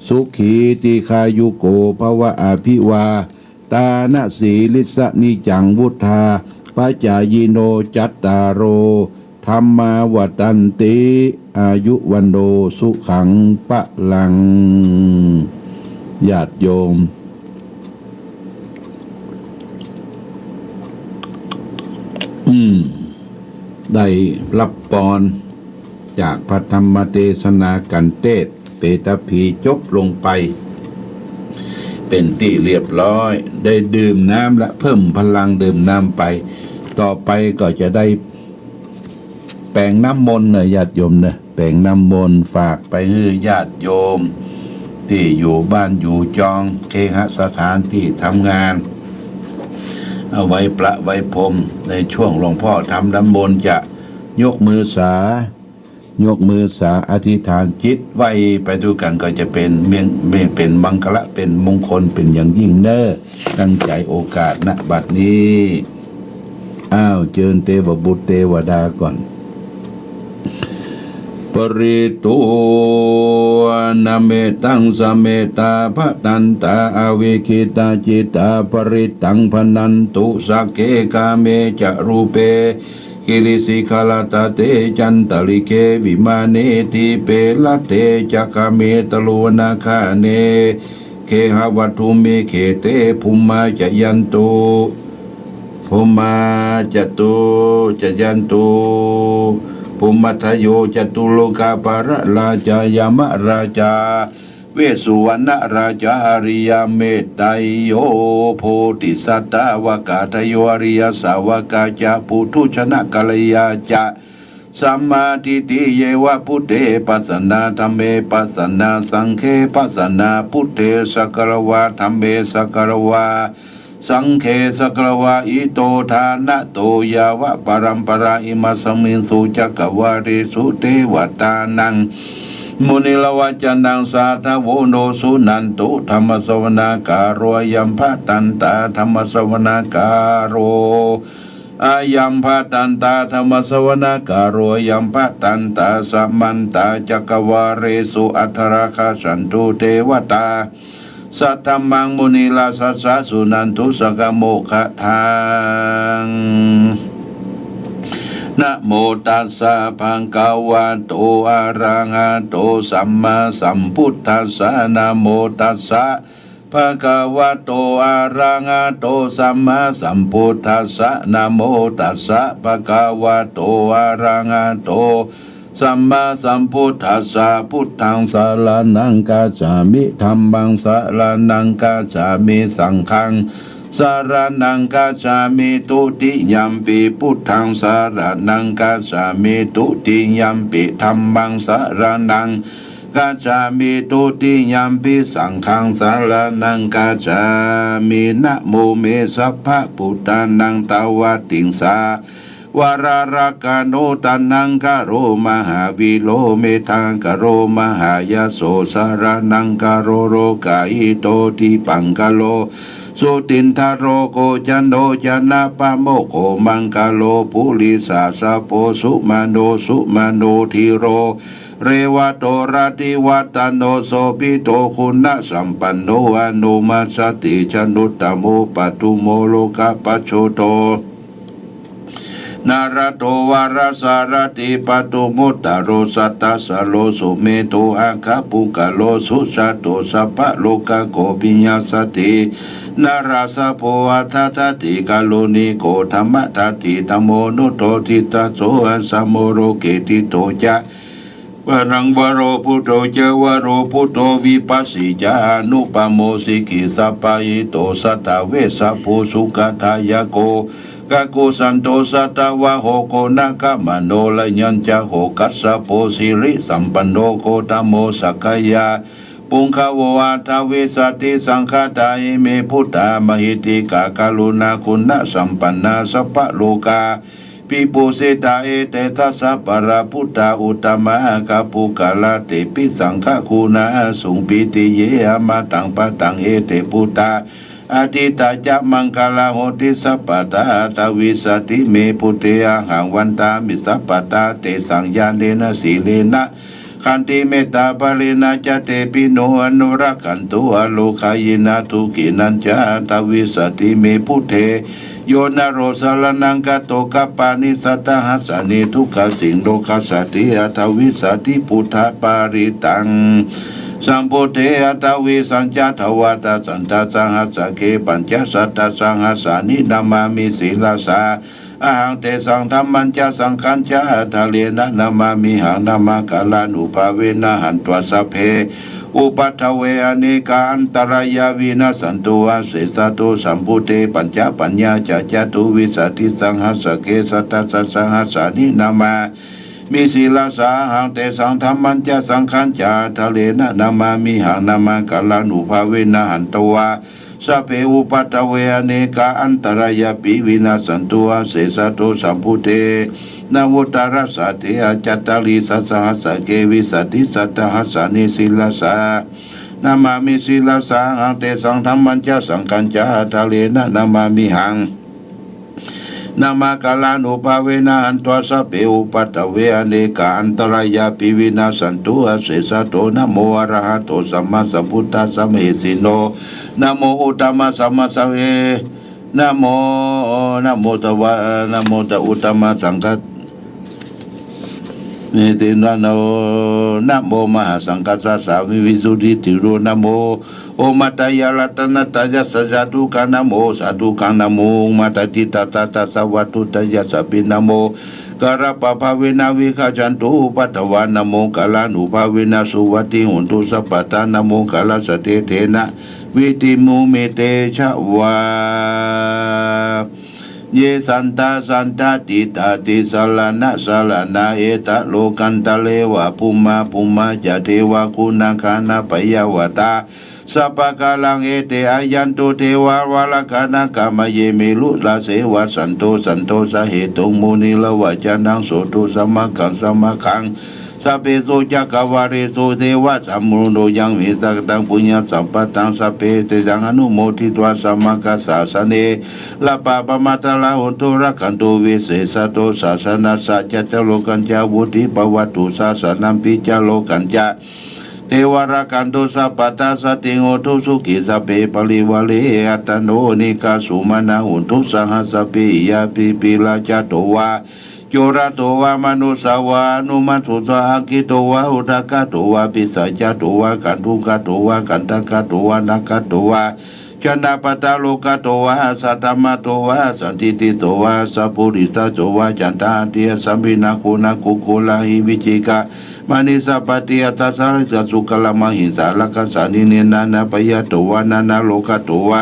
สุขี ทีฆายุโก ภวะ อะภิวา ตานะสีลิสสะนิจจัง วุฑฒาปะจายิโน จัตตาโร ธัมมา วัฑฒันติ อายุ วัณโณ สุขัง พะลัง ญาติโยม อืม ได้ฮับปอนจากพระธรรมเตสนากัณฑ์เตสน์เปตภีร์จบลงไป เป๋นตี้เรียบร้อย ได้ดื่มน้ำและเพิ่มพลังดื่มน้ำไป ต่อไปก็จะได้แป๋งน้ำมนต์เน้อญาติโยมเน้อ แป๋งน้ำมนต์ฝากไปหื้อญาติโยม ตี้อยู่บ้านอยู่จอง เคหสถานตี้ทำงาน เอาไว้ประไว้พรม ในช่วงหลวงพ่อทำน้ำมนต์จะยกมือสา ยกมือสาอธิษฐานจิตไว้ไปตวยกั๋นก็จะเป๋นเมง เป๋นมังคละ เป๋นมงคลเป๋นอย่างยิ่งเน่อ ตั้งใจ๋โอกาส ณ บัดนี้ อ้าว เจิญเตวบุตรเตวดาก่อน ปริตตวะนะเมตัง สะเมตตา ภะตันตา อวิกขิตาจิตตา ปริตตัง ภะนันตุ สักเข กาเม จะรูเป กิริสิขะระตะเต จันตะลิเข วิมาเน ดีเป รัตเต จะ กาเม ตะโรวนาคาเน เขหะวัตถุมิ เขเต ภุมมา จะยันตุ ภุมมา จะตุ จะยันตุ ภุมมัตถโย จะตุโลกาปาละราชา ยะมะราชา เวสสุวรรณราชา อริยเมตไตรโย โพธิสัตตาวกาทะโย อริยสาวกาจะ ปุถุชนกัลยาจะ สัมมาทิฏฐิเยวะ พุทเท ปัสสะนา ธัมเม ปัสสะนา สังฆเข ปัสสะนา พุทเท สักกะระวา ธัมเม สักกะระวา สังฆเข สักกะระวา อิโต ทานะโต ยาวะปะรัมปะรา อิมาสมิงสุ จักกะวาเลสุ เตวะตานัง มุนิระวะจะนัง สาธะโว โน สุนันตุ ธัมมะสะวะนาคาโร อะยัมภะตันตา ธัมมะสะวะนาคาโร อะยัมภะตันตา ธัมมะสะวะนาคาโร อะยัมภะตันตา สะมันตะ จักกะวาเลสุ อัตถะระคัจฉันตุ เตวะตา สัทธัมมัง มุนิราชสสะ สุนันตุ สักกะโมคคะทัง นะโมตัสสะ ภะคะวะโต อะระหะโต สัมมาสัมพุทธัสสะ นะโมตัสสะ ภะคะวะโต อะระหะโต สัมมาสัมพุทธัสสะ นะโมตัสสะ ภะคะวะโต อะระหะโต สัมมาสัมพุทธัสสะ พุทธังสะระณังคัจฉามิ ธัมมังสะระณังคัจฉามิ สังฆังสะระณังคัจฉามิ ทุติยัมปิพุทธังสะระณังคัจฉามิ ทุติยัมปิธัมมังสะระณังคัจฉามิ ทุติยัมปิสังฆังสะระณังคัจฉามิ นะโมเม สัพพะปุทธานัง ตาวัตติงสา วะระรักขานุ ตะนังกะโร มหาวีโร เมธังกะโร มหายะโส สะระณังกะโร โรกาหิโต ทิปังกะโร สุตินทะโร โกชโน จะนะปะโมคโข มังคโล ปุริสาสะโพ สุมาโน สุมาโน ธีโร เรวะโต รัตติวัตโต โสภิโต คุณะสัมปันโน อนุมัสสติ ชนุตตะโม ปทุมโม โลกะปัจโจโต นารโต วารสารถิ ปทุมมุตตะโร สัตตสสะโร สุเมโธ อัคคะปุคคโล สุจะโต สัพพะโลกะโข ปิยัสสะติ นารสโพ อัฏฐัสสะติ กะโรณิโก ธัมมะทัตถิ ธัมโม นุตโต ทิตถะโส อัสสะโม โลเก ทิฏฐโต จะ วรังวโร พุทโธ จะ วโร พุทโธ วิปัสสิ จะ อนุปโม สิกขิสัพพะหิโต สัตถะเวชชะภู สุขะทายะโก กะกุสันโต สัตถะวาโห โกนะกะมะโน ระยัญจะโห คัสสะโป สิริสัมปันโน โคตโม สักขะยะ ปุงคโว อัฏฐวิสสิ สังฆาทา อิเม พุทธา มหิทธิกา กรุณาคุณะสัมปันนา สัพพะโลกา ภิปูชฌิตา เอเตชะ สัพพะรา พุทธา อุตตมะ อัคคะปุคคละ เตปิ สังฆะคุณา สุง ปิติเย อมตัง ปะตัง เอเต พุทธา อะทิตถา จะ มังคะลัง โหติ สัพพะทา อัฏฐวิสสิ เม พุทเท อะหัง วันทามิ สัพพะทา เตสัง ญาเณนะ สีเลนะ ขันติ เมตตา บะเลนะ จะ เตปิ โน อนุรักขันตุ อโรคายินะ สุขินัญจะ อัฏฐวิสสิ เม พุทเท โยนะโร สะระณัง คโต คัปปานิ สัตถะหัสสานิ ทุกขะสิง โรคัสสะติ อัฏฐวิสสิ พุทธปาริตัง สัมพุทเท อัฏฐวิสสิจะ ทวาตะสัตถะสังหัสสะเข ปัญจะสัตถะสังหัสสานิ นะมามิ ศิรสา อะหัง เตสัง ธัมมัญจะ สังฆัญจะ อัฏฐะเรนะ นะมามิหัง นะมะกะรานุภาเวนะ หันत्वा สัพเพ อุปัฏฐเว อะเนกา อันตะรายา วินัสสันตุ อาเสสะตุ สัมพุทเท ปัญจะปัญญาจะ จะตุวิสสิสังหัสสะเข สัตถะสัตถะสังหัสสานิ นะมามิ ศิรสา อะหัง เตสัง ธัมมัญจะ สังฆัญจะ อัฏฐะเรนะ นะมามิหัง นะมะกะรานุภาเวนะ หันत्वा สัพเพ อุปัฏฐเว อะเนกา อันตะรายาปิ วินัสสันตุ อาเสสะตุ สัมพุทเท นวโตตะสะเทหะ จัตตาริสะสะหัสสะเก วิสะติสะสะหัสสะนิ สิรสานะมามิ สิรสาหัง เตสัง ธัมมัญจะ สังฆัญจะ อาดาเรนะ นะมามิหัง นมการานุภาเวนะ หันत्वा สัพเพ อุปัฏฐเว อเนกา อันตรายาปิ วินัสสันตุ อเสสะโต นะโม อะระหะโต สัมมาสัมพุทธัสสะ มะเหสิโน นะโม อุตตมะสัมมาสัมพุทธัสสะ นะโม นะโม ตวะ นะโม ตะ อุตตมะสังฆะ เนตินะโน นะโม มหาสังฆัสสะ สามี วิสุทธิติโร นะโม โอมาตายา รัตนะตายา สะ สาธุกัง นะโม สาธุกัง นะโม มาตาติตาตาตาสะ วัตถุตายา สัพพิ นะโม การะปะภาเวนะ วิคัจฉันตุ อุปัฏฐวา นะโม การานุภาเวนะ สุวัตถิโหนตุ สัพพะทา นะโม การะสะเทเทนะ วิติมุมมิ เตชะวา เย สันตา สันตาติตาติ สะระณะ สะระณา เอตะโลกันตะเรวะ ภูมา ภูมา จะ เทวา กุณา กานา ปะยา วะตา สัพพะกาลัง เอเต อายันตุ เทวา วะระ กานาคา มะเย เมรุ รา เสวะ สันโท สันโท สะเหตุง มุนิ ระวะจะนัง โสตุ สะมัคคัง สะมัคคัง สัพเพสุ จักกะวาเลสุ เทวะ สะมุโน ยัง เม สะกะตัง ปุญญะ สัมปะตัง สัพเพ เต สัง อนุโมทิ ตวา สะมัคคัสสะ สะเน ระ ปะ ปะ มา ตะ ระ โหนตุ รักขันตุ วิเสสะโต สะ สะ นะ สะ จะ จะ โลกันจะ วุฑิ ภะวะตุ สะ สะ นะ ปิ จะ โลกันจะ เทวา รักขันตุ สัพพะทา สันติ โหนตุ สุขี สัพเพ ปะริวาเร อัตตะโน นิกา สุมานะ โหนตุ สะหะ สัพเพ ยา ปิ ปิ ลา จะ โต วา โจระ โต วา มานุสสา วา อนุมา สุ สา อาคิโต วา อุทะกะ โต วา ปิศาจะ โต วา กันทุกะ โต วา กันทะกะ โต วา นะกะ โต วา ชนะปะทะ โลกะ โต วา สัตตมะ โต วา สันทิฏฐิ โต วา สัพปุริสะ โต วา จันทะ อาทิ อัสสะมิ นาโก นาโก โก ราหิ วิสาขะ มะหิสะ ปะทิ อัฏฐะ สะหัสสะ สุกะละ มะหิสา รักขะ สาลี เนนะ นะปะยะ โต วา นะนะ โลกะ โต วา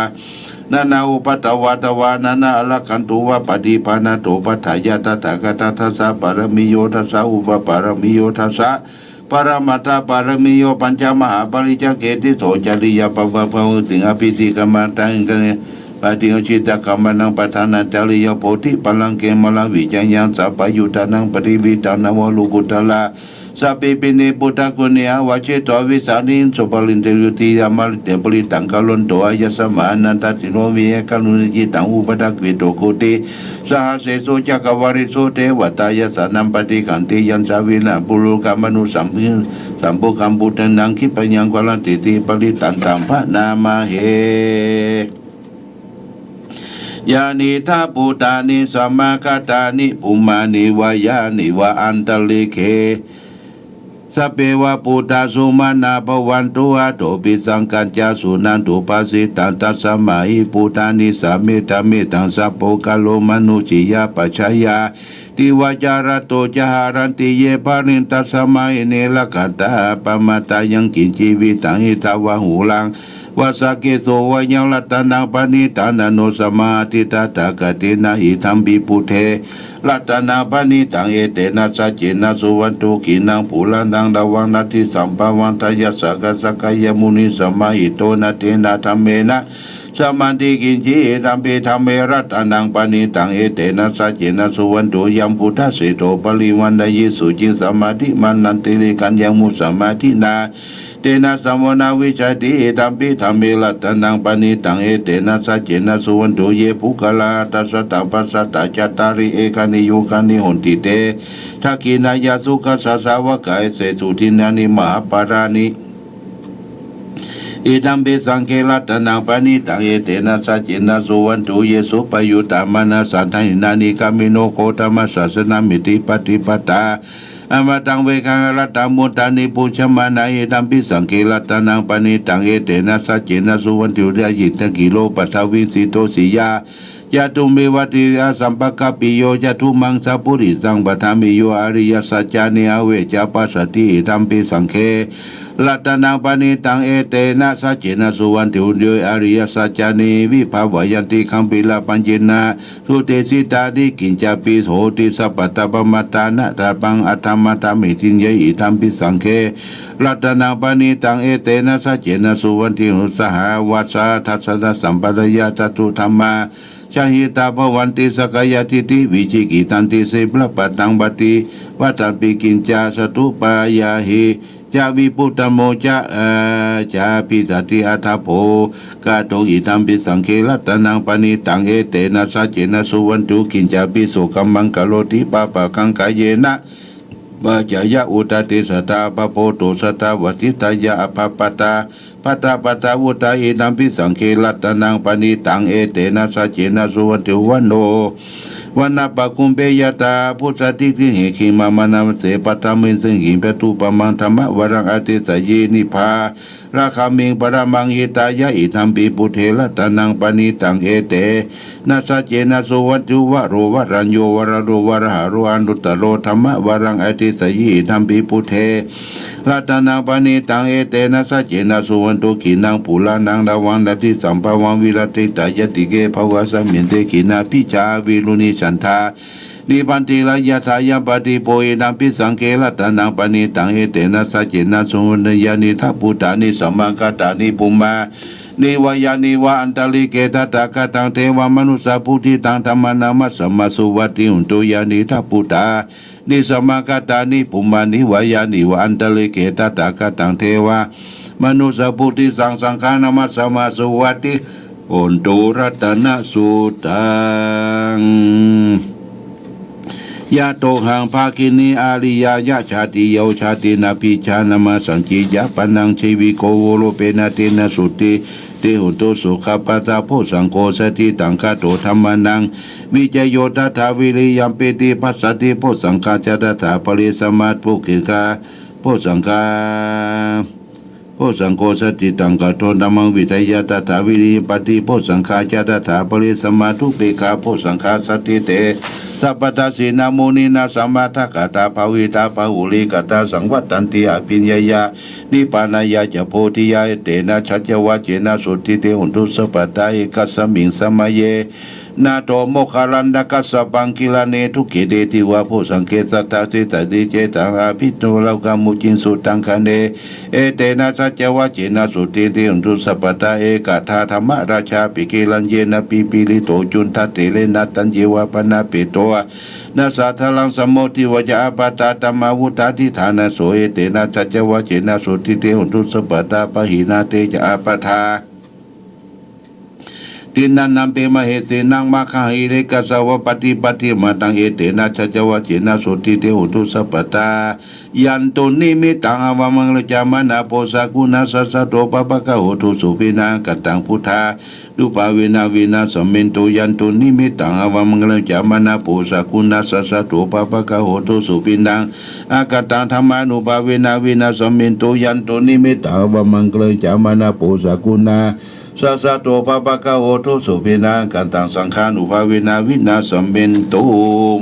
นะนะ อุปัฏฐวา ตวา นะนะ อารักขันตุ วา ปะฏิปะนะ โต ปัฏฐายะ ตถาคะตะ ทัสสะ ปะระมิโย ทัสสะ อุปปะระมิโย ทัสสะ ปะระมัตถะ ปะระมิโย ปัญจะมหาปะริจจเก ติสโส จริยา ปะปะปะวะติง อภิติกรรมะตัง กะเน ปะติง อุจจิตะ กัมมะนัง ปะทานะ จริยา โพธิปะลังเก มะละวิจะยัง สัพพะยุตตานัง ปะทิวิตานัง วะโลกุตตะระ สัพเพปิเน ปุทธะกุเณ อาวัจเชโต วิสาทิง สุปะรินเต ยุติยา มะริเต ปะริตตัง กะรันโต อายัสมะ อานันทะสิโร วิเฮกะรุณาจิตตัง อุปัฏฐเวโต โคติสะหัสเสสุ จักกะวาเลสุ เทวะตายะสะนัม ปะฏิขันติยัญชะ วินะปุโรกะมะนุสสัม สัมปุกขัม ปุทธานัง คิปปะยัง กะรันติติ ปะริตตันตัง พะนะมะเห ยานิธัง ဘူตานิ สะมะกะตานิ ภูมานิ วะ ยานิ วะ อันตะริกเข สัพเพ วะ ภูตา สุมานา ภะวันตุ อะโถ ปิ สังกัจจา สุนันตุ ภาสิตัง ตัสสะมา หิ ဘူตานิ สะ เมธัง เมธัง สะ โภคะ โลมานุสสียา ปัจฉายา ติ วาจาระโต จะ หะรันติ เย ภะริง ตัสสะมา หิ เน ระ ขันตา อะ ปะมาตา ยัง กิญ จีวิตัง อิ ทะ วะ หู รัง วะ สะ เก โส วะ ยัง รัตตะนัง ปะณิตัง นะ โน สะ มา ทิ ตถะ ตะ ถา คะ เต นะ อิ ทัม ปิ พุท เท รัตตะนัง ปะณิตัง เอเตนะ สัจเจนะ สุวัตถุ ขีณัง ปูระณัง ระวัง นะ ทิ สัมภะวัง ทะ ยัสสะ กะ สักกายะ มุนิ สะ มา หิ โต นะ เตนะ ธัม เมนะ สะ มันติ กิญ จี อิ ทัม ปิ ธัม เม รัตตะนัง ปะณิตัง เอเตนะ สัจเจนะ สุวัตถุ ยัง พุทธะ เสโถ ปะริวัณฑะยิ สุจิง สะ มา ธิ มา นัน ติ ริ ขัน ยัง มุ สะ มา ทิ นา เตนะ สะ วะ นะ วิชชาติ อิ ทัม ปิ ธัม เม รัตตะนัง ปะณิตัง เอเตนะ สัจเจนะ สุวัตถุ เย ปุคคะลา อัตถะ สะ ตะ ปัสสะ ตะ จะ ตา ริ เอ กา นิ ยุ กา นิ โหนติ เต ทักขิณายะ สุขัสสะ สาวะกา เอเตสุ ทินนานิ มหาปะลานิ อิ ทัม ปิ สัง เฆ รัตตะนัง ปะณิตัง เอเตนะ สัจเจนะ สุวัตถุ เย สุปะยุตตะ มานะ สา ทักขิณานิ กามิโน โคตมะ สะ สะ นะ มิทธิ ปะติปะตา อะ มะ ตัง เว คะ หะ ระ ตะ มุตตา นิ ปูชะมานะ อิ ทัม ปิ สัง เฆ รัตตะนัง ปะณิตัง เอเตนะ สัจเจนะ สุวัตถุ ยะ ยิตตะ กิโล ปัททะวิง สิโต สิยา จะ ตุ เม วะ ติ ยะ สัมปะกะ ปิ โย จะ ตุ มัง สะ ปุริสัง ปะ ทะ เม โย อะ ริ ยะ สัจจานิ อะ เว จะ ปัสสะ ติ อิ ทัม ปิ สัง เฆ รัตตะนัง ปะ ณิ ตัง เอ เต นะ สัจ เจ นะ สุ วัต ถุ โย อะ ริ ยะ สัจจานิ วิ ภะ วะ ยันติ ขัม ภี ระ ปัญ เย นะ สุ เต สิ ตา นิ กิญ จะ ปิ โส ติ สัพ พะ ทะ ปะ มะ ทา นะ ตะ ปัง อะ ทะ มะ ทะ เม ทิ เย อิ ทัม ปิ สัง เฆ รัตตะนัง ปะ ณิ ตัง เอ เต นะ สัจ เจ นะ สุ วัต ถุ สหา วัสสะ ทัสสะ นะ สัม ปะ ทะ ยะ จะ ตุ ธัม มา จหิตา ภวันติ สักกายทิฏฐิวิจิกิจฉันติ สีลับปะตัง ปฏิวัตถันติ กิญจาสะตุปปายาหิ จะ วิปุตตะโมจะ เอ่อ จะ ปิสัตติ อัตถะโภคะตุง อิทัมปิ สังฆะ รัตนัง ปะณิตัง เอเตนะ สัจเจนะ สุวัตถุ กิจจาปิ โสกัมมัง กะโรติ ปะปะกัง กาเยนะ วาจายะ อุตตะเตสะ ตาปะโพ โตสะ ตา วะสิทธายะ อะปะปะตา ปะตะปะตะ วุตตะ อิทัมปิ สังฆะ รัตนัง ปะณิตัง เอเตนะ สัจเจนะ สุวัตถุ วโน วนะปะกุมเปยะตา พุทธัสสิ ทิฏฐิหิ ขีมะมะนะเส ปัตตะมิสสิงหิ ปะทุปปะมัง ธัมมะวะรัง อะเตสะยิ นิพพาระคามิง ปะระมัง หิตายะ อิทัมปิ พุทเท รัตนัง ปะณิตัง เอเตนะ สัจเจนะ สุวัตถุ วะโร วะรัญโญ วะระโด วะระหะโร อนุตตะโร ธัมมะวะรัง อะเตสะยิ อิทัมปิ พุทเท รัตนัง ปะณิตัง เอเตนะ สัจเจนะ สุวัตถุ ขีณัง ปูระณัง นะวัง นะทิสัมภะวัง วิรัติตายะติเก ภะวะสมินเต ขีณาภิชา วิรุณหิฉันทา นิบบันติ ระยะถา ยัมปะตีโป อิทัมปิ สังฆะ รัตนัง ปะณิตัง เอเตนะ สัจเจนะ สุวัตถุ ยานีถะ พุตตานิ สมากัตตานิ ปุมมานิ วะยานีวะ อันตะลิเก ตถาคตัง เทวะมะนุสสะปุทธิตัง ธัมมานัง มัสสะมะ สุวัตติ โหนตุ ยานีถะ พุตตานิ สมากัตตานิ ปุมมานิ วะยานีวะ อันตะลิเก ตถาคตัง เทวะมะนุสสะปุทธิตัง สังฆานัง มัสสะมะ สุวัตติ โหนตุ รัตนะสุตตัง ยะโตหัง ภะคินี อาริยายะ ชาติโย ชาตินะ พีชานะ มะสัญจียะ ปะนัง จีวิโก โวโรเปนะ เตนะ สุตติ ติ โหนตุ สุขะปะทะ โพชฌังโก สัตถิตัง คาโต ธัมมานัง วิจโย ทัฏฐา วิริยัม ปีติ ปัสสะติ โพชฌังคา จะ ทัฏฐา ปะเรสะมะ ปุกขิกา โพชฌังคา โพชฌังโก สัตถิตัง คาโต ธัมมัง วิจยะ ทัฏฐา วิริยัม ปัตติ โพชฌังคา จะ ทัฏฐา ปะเรสะมะ ทุปเปกขา โพชฌังคา สัตถิเต สัพพะทาสีนา มุนีนา สะมะทะกะตา ภาวิตา บาหุลีกะตา สังวัตตันติ อะภิญญายา นิพพานายาจะ โพธิยา เอเตนะ สัจจวัจเจนะ สุตติเต โหนตุ สัพพะทา เอกัสสะมิง สะมะเย นะโต โมคคัลลานะกัสสะปัง กิลาเน ทุกขิเต ทีวา โพชฌังเก สัตถา เสสะติ เจตะนา อะภิญญา โลกามุจจิง สุตังคเน เอเตนะ สัจจวัจเจนะ สุตติเต โหนตุ สัพพะทา เอกะทา ธัมมะราชา ปิเก รัญเยนะ ปิปะริโต จุณฑะเถเรนะ ตัญเยวะ ปะนะเปโต นะสะ ทะรัง สะโมทิวะ จะ อะปะทา ธัมมา วุฑฒา ทิฏฐานะโส เอเตนะ สัจจวัจเจนะ สุตติเต โหนตุ สัพพะทา ปะหินา เตจะ อะปะทา ทินนานัมปิ มะเหสีนัง มะขะหิริกัสสะวะ ปะฏิปัตติมะตัง เอเตนะ สัจจวัจเจนะ สุตติเต โหนตุ สัพพะทา ยันตุ นิมิตตัง อะวังมังคลัง จะ มะนะโพ สะกุณาสสะโต ปะปะกะโห ทุสุขินัง อะกันตัง พุทธานุภาเวนะ วินาสะเมนตุ ยันตุ นิมิตตัง อะวังมังคลัง จะ มะนะโพ สะกุณาสสะโต ปะปะกะโห ทุสุขินัง อะกันตัง ธัมมานุภาเวนะ วินาสะเมนตุ ยันตุ นิมิตตัง อะวังมังคลัง จะ มะนะโพ สะกุณา สสะโต ปะปะกะโห ทุสุขินัง อะกันตัง สังฆานุภาเวนะ วินาสะเมนตุ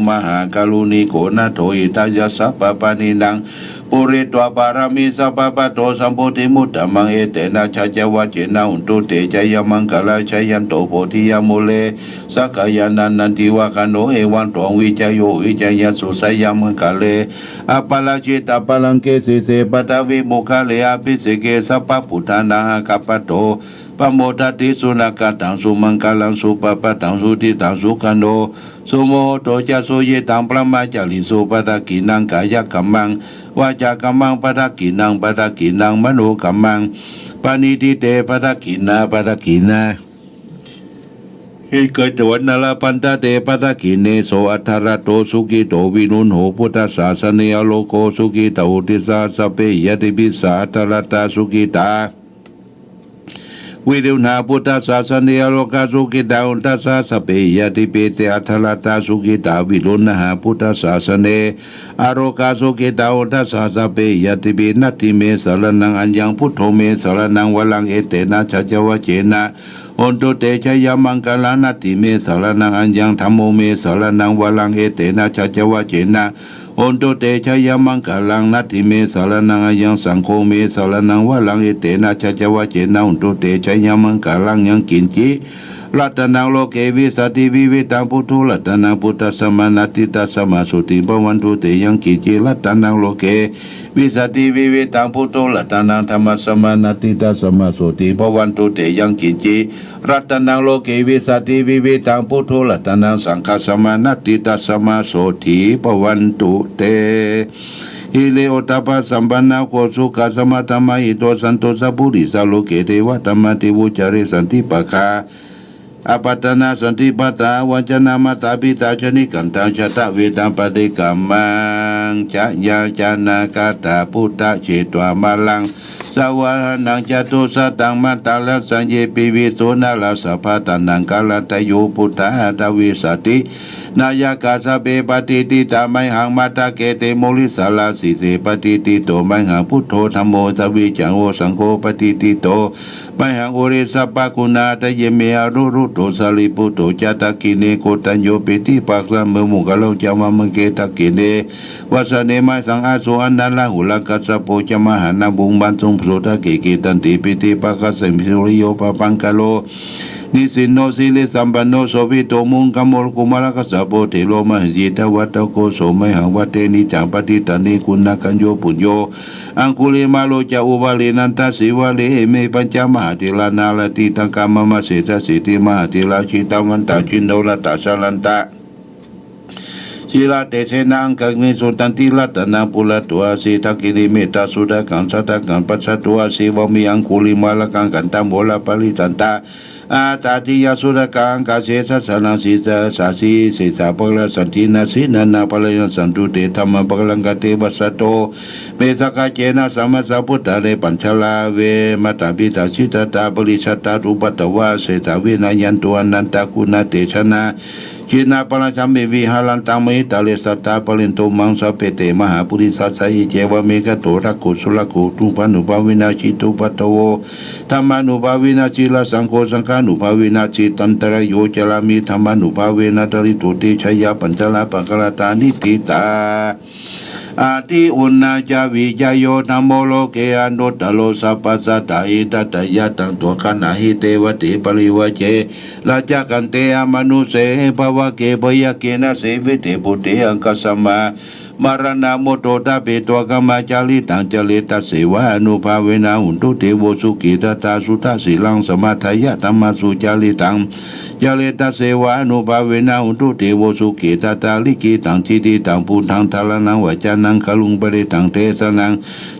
มหาการุณิโก นาโถ หิตายะ สัพพะปาณินัง ปูริตวา ปารามี สัพพะ ปะโต สัมโพธิมุตตะมัง เอเตนะ สัจจวัจเจนะ โหนตุ เต จะยัง มังคลัง จะยันโต โพธิยะ มูเล สักกายานันทิวาคาโน เอวังตวัง วิจโย วิจยัสสุ จะยัง มังคลัง อะปะราจิตะ ปะลังเก สีเส ปะทะวี มุคคะเล อะภิเสเก สัพพะปุทธานัง อะกัปปะโต ปะโมดะติ สุนะกะตัง สุมังคลัง สุปะปะตัง สุทิตัง สุขโน สุมุหโต จะ สุยิตัง บรหมะจาริสุ ปะทะกินนัง กายะกัมมัง วาจากัมมัง ปะทะกินนัง ปะทะกินนัง มโนกัมมัง ปะณิทิเต ปะทะกินนา ปะทะกินนา หิกะตะวันนะ ละพันทะเต ปะทะกินเน โส อัตถะรัตโต สุขิโต วิรุณโห พุทธสาสะเน อะโรโก สุขิตา โหติ สะหัสสะเปหิ ญาติปิสสะ อัตถะรัตตา สุขิตา วิรุณหา พุทธสาสะเน อะโรกา สุขิตา โหนตัสสะ สะเปหิ ญาติปิสสะ อัตถะรัตตา สุขิตา วิรุณหา พุทธสาสะเน อะโรกา สุขิตา โหนตัสสะ สะเปหิ ญาติปิสสะ นัตถิเม สะระณัง อัญญัง พุทโธ เม สะระณัง วะรัง เอเตนะ สัจจวัจเจนะ โหนตุ เต จะยัง มังคลัง นัตถิเม สะระณัง อัญญัง ธัมโม เม สะระณัง วะรัง เอเตนะ สัจจวัจเจนะ โหนตุ เต จะยัง มังคลัง นัตถิเม สะระณัง อัญญัง สังโฆ เม สะระณัง วะรัง เอเตนะ สัจจวัจเจนะ โหนตุ เต จะยัง มังคลัง ยังกิญจิ รัตนังโลเกวิสสาติ วิวิธัง พุทโธ รัตนัง พุทธัสสะมา นัตถิตัสสะมา โสติ ภะวันตุ เต ยัง กิญจิ รัตนังโลเกวิสสาติ วิวิธัง พุทโธ รัตนัง ธัมมัสสะมา นัตถิตัสสะมา โสติ ภะวันตุ เต ยัง กิญจิ รัตนัง โลเกวิสสาติ วิวิธัง พุทโธ รัตนัง สังฆัสสะมา นัตถิตัสสะมา โสติ ภะวันตุ เต หิริโอตตัปปะสัมปันโน โกสุขัสสะมะ ธรรมะหิโต สันโต สัพพุริสา โลเก เทวะ ธัมมา เทโว จาเร สันติปะทา อาปาทานา สันติปะทา วัญจนะ มะตา ปิตา ชะนิกัตตัง ชะตะเวทัง ปะฏิกัมมัง จะยา จานาคาตา ปุตตะ เชตวา มาลัง สะวาหะนัง จะตุสะตัง มะตะลัสสะ เย ปิ วิสุ นารา สะพะทานัง กาลัตตะโย ปุตตะ อาทา วิสสาติ นายะกา สัพเพ ปะฏิฏฐิตา มัยหัง มัตตะเก เต โมริสา ลาสีเส ปะฏิฏฐิโต มัยหัง พุทโธ ธัมโม สะวิจจะโว สังโฆ ปะฏิฏฐิโต มัยหัง อุริสสะปะกุณาทะเย เม อนุรุตโธ สารีปุตโธ จะ ทักขิเณ โกณฑัญโญ ปิฏฐิภาคสะเมอ โมคคัลโล จะ วามะเก ทักขิเณ วัสสะเน มะหัสสัง อาสุ อะนะ ราหู รัง คัสสะโป จะ มหานาโม มัตสุ โสตะเก กิตตันติ ปิฏฐิภาคสะเม สุริโย ปะปังคะโล นิสินโน สิริสัมปันโน โสภิตโต มุนิกะโม กุมารคัสสะโป เถโร มหิดถี ทะวัตตะโก โส มหัง วะเท นิจจัง ปะฏิฏฐานิ กุณักขัญโญ ปุญโญ อังคุลิมาโล จะ อุบาลี นันทะ สีวะลี เอ เม ปัญจมหาเถรา นาลาตีตังกา มะมะ เศรษฐะเศรษฐี มหาเถรา จิตตะวันตะ จินโนรัตตะ สะรันตะ สีลา เตเสนะ อังคาริสะ สุทันติ รัตนัง ปุระโต อาสี ทักขิณี เมตตาสุทะกัง สัทธะกัง ปัสสะโต อาสี วาเม อังคุลิมาละกัง ขันธะโมละปะริทันตะ อาตาติยะ สุทะกัง อังคาเสสะสะนัง สีสะสะสี เสสะปะกะระสันติ นาสีนานา ปะระยังสันตุเต ธัมมาปะกะรังคะเต วัสสะโต เม สักกะเจนะ สัมมาสัมพุทธาเร ปัญจาลาเว มะตาปิตา สิทธัตถะ ปะริชฌาตา ทุปัตตะวา เศรษฐา วินายันตุ อนันตะกุณะเตชะนะ จินนาปะนะชะเม วิหารันตัง มหิทธาเร สัทธา ปะเรนตุ มัง สัพเพ เต มหาปุริสา สะเย เจ วะ เม ขะโต รักขุ สุรักขุ อุทุมพานุภาเวนะ จิตตุปัฏฐาโว ธัมมานุภาเวนะ สีละสังโฆ สังฆานุภาเวนะ จิตตันตะระโย จารามิ ธัมมานุภาเวนะ ทะริโต เตชะยะ ปัญจาลาปะกะระตา นิฏฐิตา อะทิอุณณัญจะ วิจโย ธัมโม โลเก อนุตตะโร สัพพะสัตถะ หิตัตถะยะ ตัง ทุกขานา หิเตวะ เต ปะริวาเจ รัจจะกันเต อมะนุสเส ภะวะเก พะยะเก นะเสวิเต ภูเต อังคัสสะมา มะระณะมุตโต ทะเปโต ขะมา จาริตัง จาเร ตัสเสวะ อนุภาเวนะ หุนตุ เตโว สุขีทัตถา สุทะสีลัง สะมะทายะ ธัมมาสุ จาริตัง จาเร ตัสเสวะ อนุภาเวนะ หุนตุ เตโว สุขีทัตถา ลิขิตัง จิติตัง ปุทธัง ธาระณัง วะจานัง กะรุง ปะเรทัง เตสะนัง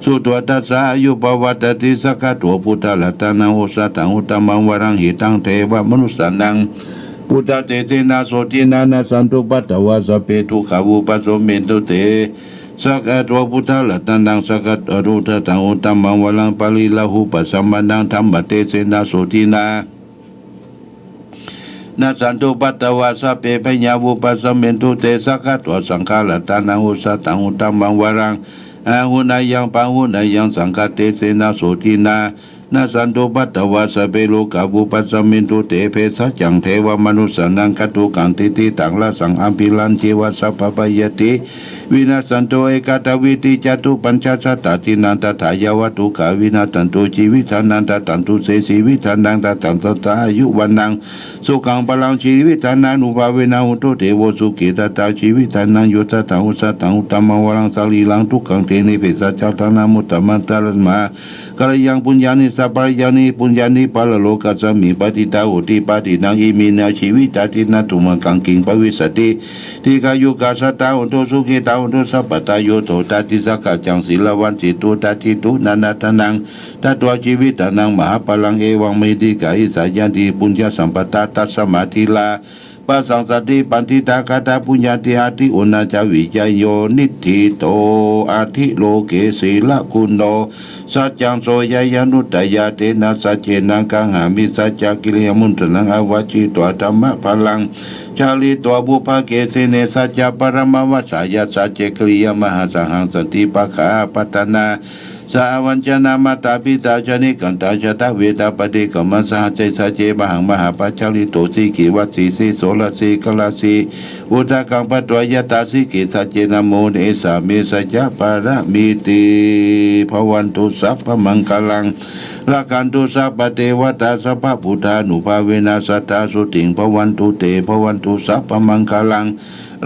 สุตวะ ทัสสะ อายุ ปะวัตติ สักขะโต พุทธะ รัตตะนัง โอสะถัง อุตตะมัง วะรัง หิตัง เทวะ มะนุสสานัง พุทธะ เตเสนะ โสตินะ นะสันตุ ปัตตะวา สัพเพ ทุกขา วุปัสสะเมนตุ เต สักขะโต พุทธะ รัตตะนัง สักขะโต อุตตะถัง อุตตะมัง วะรัง ปะริลาหุปัสสะมะนัง ธัมมะ เตเสนะ โสตินะ นะสันตุ ปัตตะวา สัพเพ พะยา วุปัสสะเมนตุ เต สักขะโต สังฆะ รัตตะนัง โอสะถัง อุตตะมัง วะรัง อาหุเนยัง ปะหุเนยัง สังฆะ เตเสนะ โสตินะ นะสันตุ ปัตตะวา สัพเพ โรคา วุปัสสะเมนตุ เต เภสัจจัง เทวะ มะนุสสานัง กัตถุกกัง ทิฏฐิตัง รสสัง อะภิรัญเจวะ สัพพะพะยาธิ วินัสสันตุ เอกัตถะวิทธิ จะตุปัญจะสัตตา ทินนัง ตถา ยะวะ ทุกขา วินัสสันตุ จีวิธานัง ดะตัง ตุเส จีวิธานัง ดะตัง สัตตา อายุ วัณณัง สุขัง พะลัง จีวิธานานุภาเวนะ หุนตุ เตโว สุขีทัตตา จีวิธานัง โยสัตถัง โอสัตถัง อุตตะมัง วะรัง สะรีรัง ทุกขัง เท เน เภสัจจัง ทานะ มุตตะมันตะ รัสมา กะระยัง ปุญญานิ สัพพะระยังนิ ปุญญานิ ปะระโลกัสสะมิง ปะทิตา โหติ ปะทิตตัง อิมินา จีวิตา ทินนา ตุมหัง คัง คิง ภะวิสสะติ ทีฆายุกา สัตตา โหนตุ สุขีตา โหนตุ สัพพะตา โย โส ตะติ สักขะจัง สีลาวัณ สีตุ ตะติ ตุ นานา ทานัง ทัตวา จีวิตานัง มหาพะลัง เอวัง มหิทธิกา อิสสะ ยะติ ปุญญะสัมปะทา ตัสสะมา ทีลา ปะสังสัตถิ ปัณฑิตา คาถา ปุญญา ติ อะทิอุณณัญจะ วิจโย นิฏฐิโต อะทิโลเก สีละกุณโณ สัจจัง โส ยะยะนุตตะยา เตนะ สัจเจนะ กังหามิ สัจจะกิริยา มุตตะนัง อะวะจิตวา ธัมมะพะลัง จาริตวา ปุพพะเกสิเน สัจจะปะระมะวัสสะยา สัจเจกิริยา มหาสาหัง สันติปะทา อาปาทานา สาวัญจนามาตาปิตาจะนิกันตาจะทะเวทาปฏิกรรมสหัสเสสะเจมหังมหาปัจจาริโตสิเกวัสสีสีโสรสีกรสี อุทกังปะตวายตาสิเกสะเจนะโมเนสามิสะจะปะระมิติ ภะวันตุสัพพะมังคะลัง รักขันตุสัพพะเทวะตาสัพพะพุทธานุภาเวนะสัตตาสุติงภะวันตุเต ภะวันตุสัพพะมังคะลัง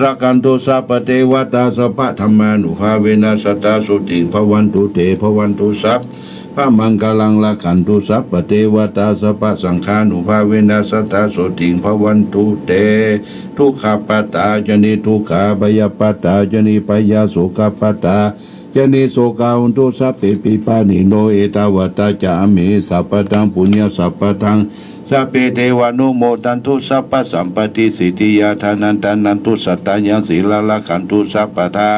รักขันตุสัพพะเทวะตาสัพพะธัมมานุภาเวนะสัตตาสุติงภะวันตุเต ภะวันตุสัพพะมังคะลัง รักขันตุสัพพะเทวะตาสัพพะสังฆานุภาเวนะสัตตาสุติงภะวันตุเต ทุกขะปะตาจะนิทุกขา ภะยะปะตาจะนิภะยา โสกะปะตาจะนิโสกา โหนตุสัพเพปิปะนิโน เอตาวะตาจะอะเมสัพพะทังปุญญะสัพพะทัง สัพเพเทวานุโมทันตุสัพพะสัมปะติสิทธิยา ทานันทานันตุสัตตายัง สีลังรักขันตุสัพพะทา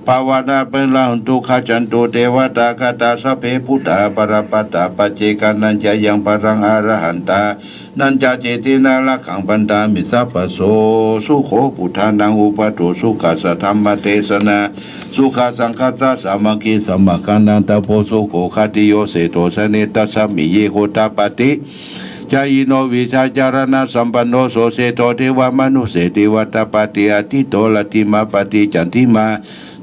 ภาวะนาเปะละหันตุ ขัจฉันตุเทวะตา คาตา สัพเพปุทธา บะละปะตา ปัจเจกานัญจะยัง บะลัง อะระหันตานัญจะ สิทธินา รักขัง บันดามิ สัพพะโส สุโข ปุทธานัง อุปะโต สุขัสสะ ธัมมะเตสะนา สุขัสสังฆัสสะ สามัคคี สมัคคะนัง ตะโพ สุโข ขัตติโย เสโถ สะเน ตัสสะมิ เย โหตะปะติ จายิโน วิชาจารณะสัมปันโน โส เสโถ เทวะมะนุสเส เทวะตะปะติ อะทิตโต รัตถิมาปะติ จันทิมา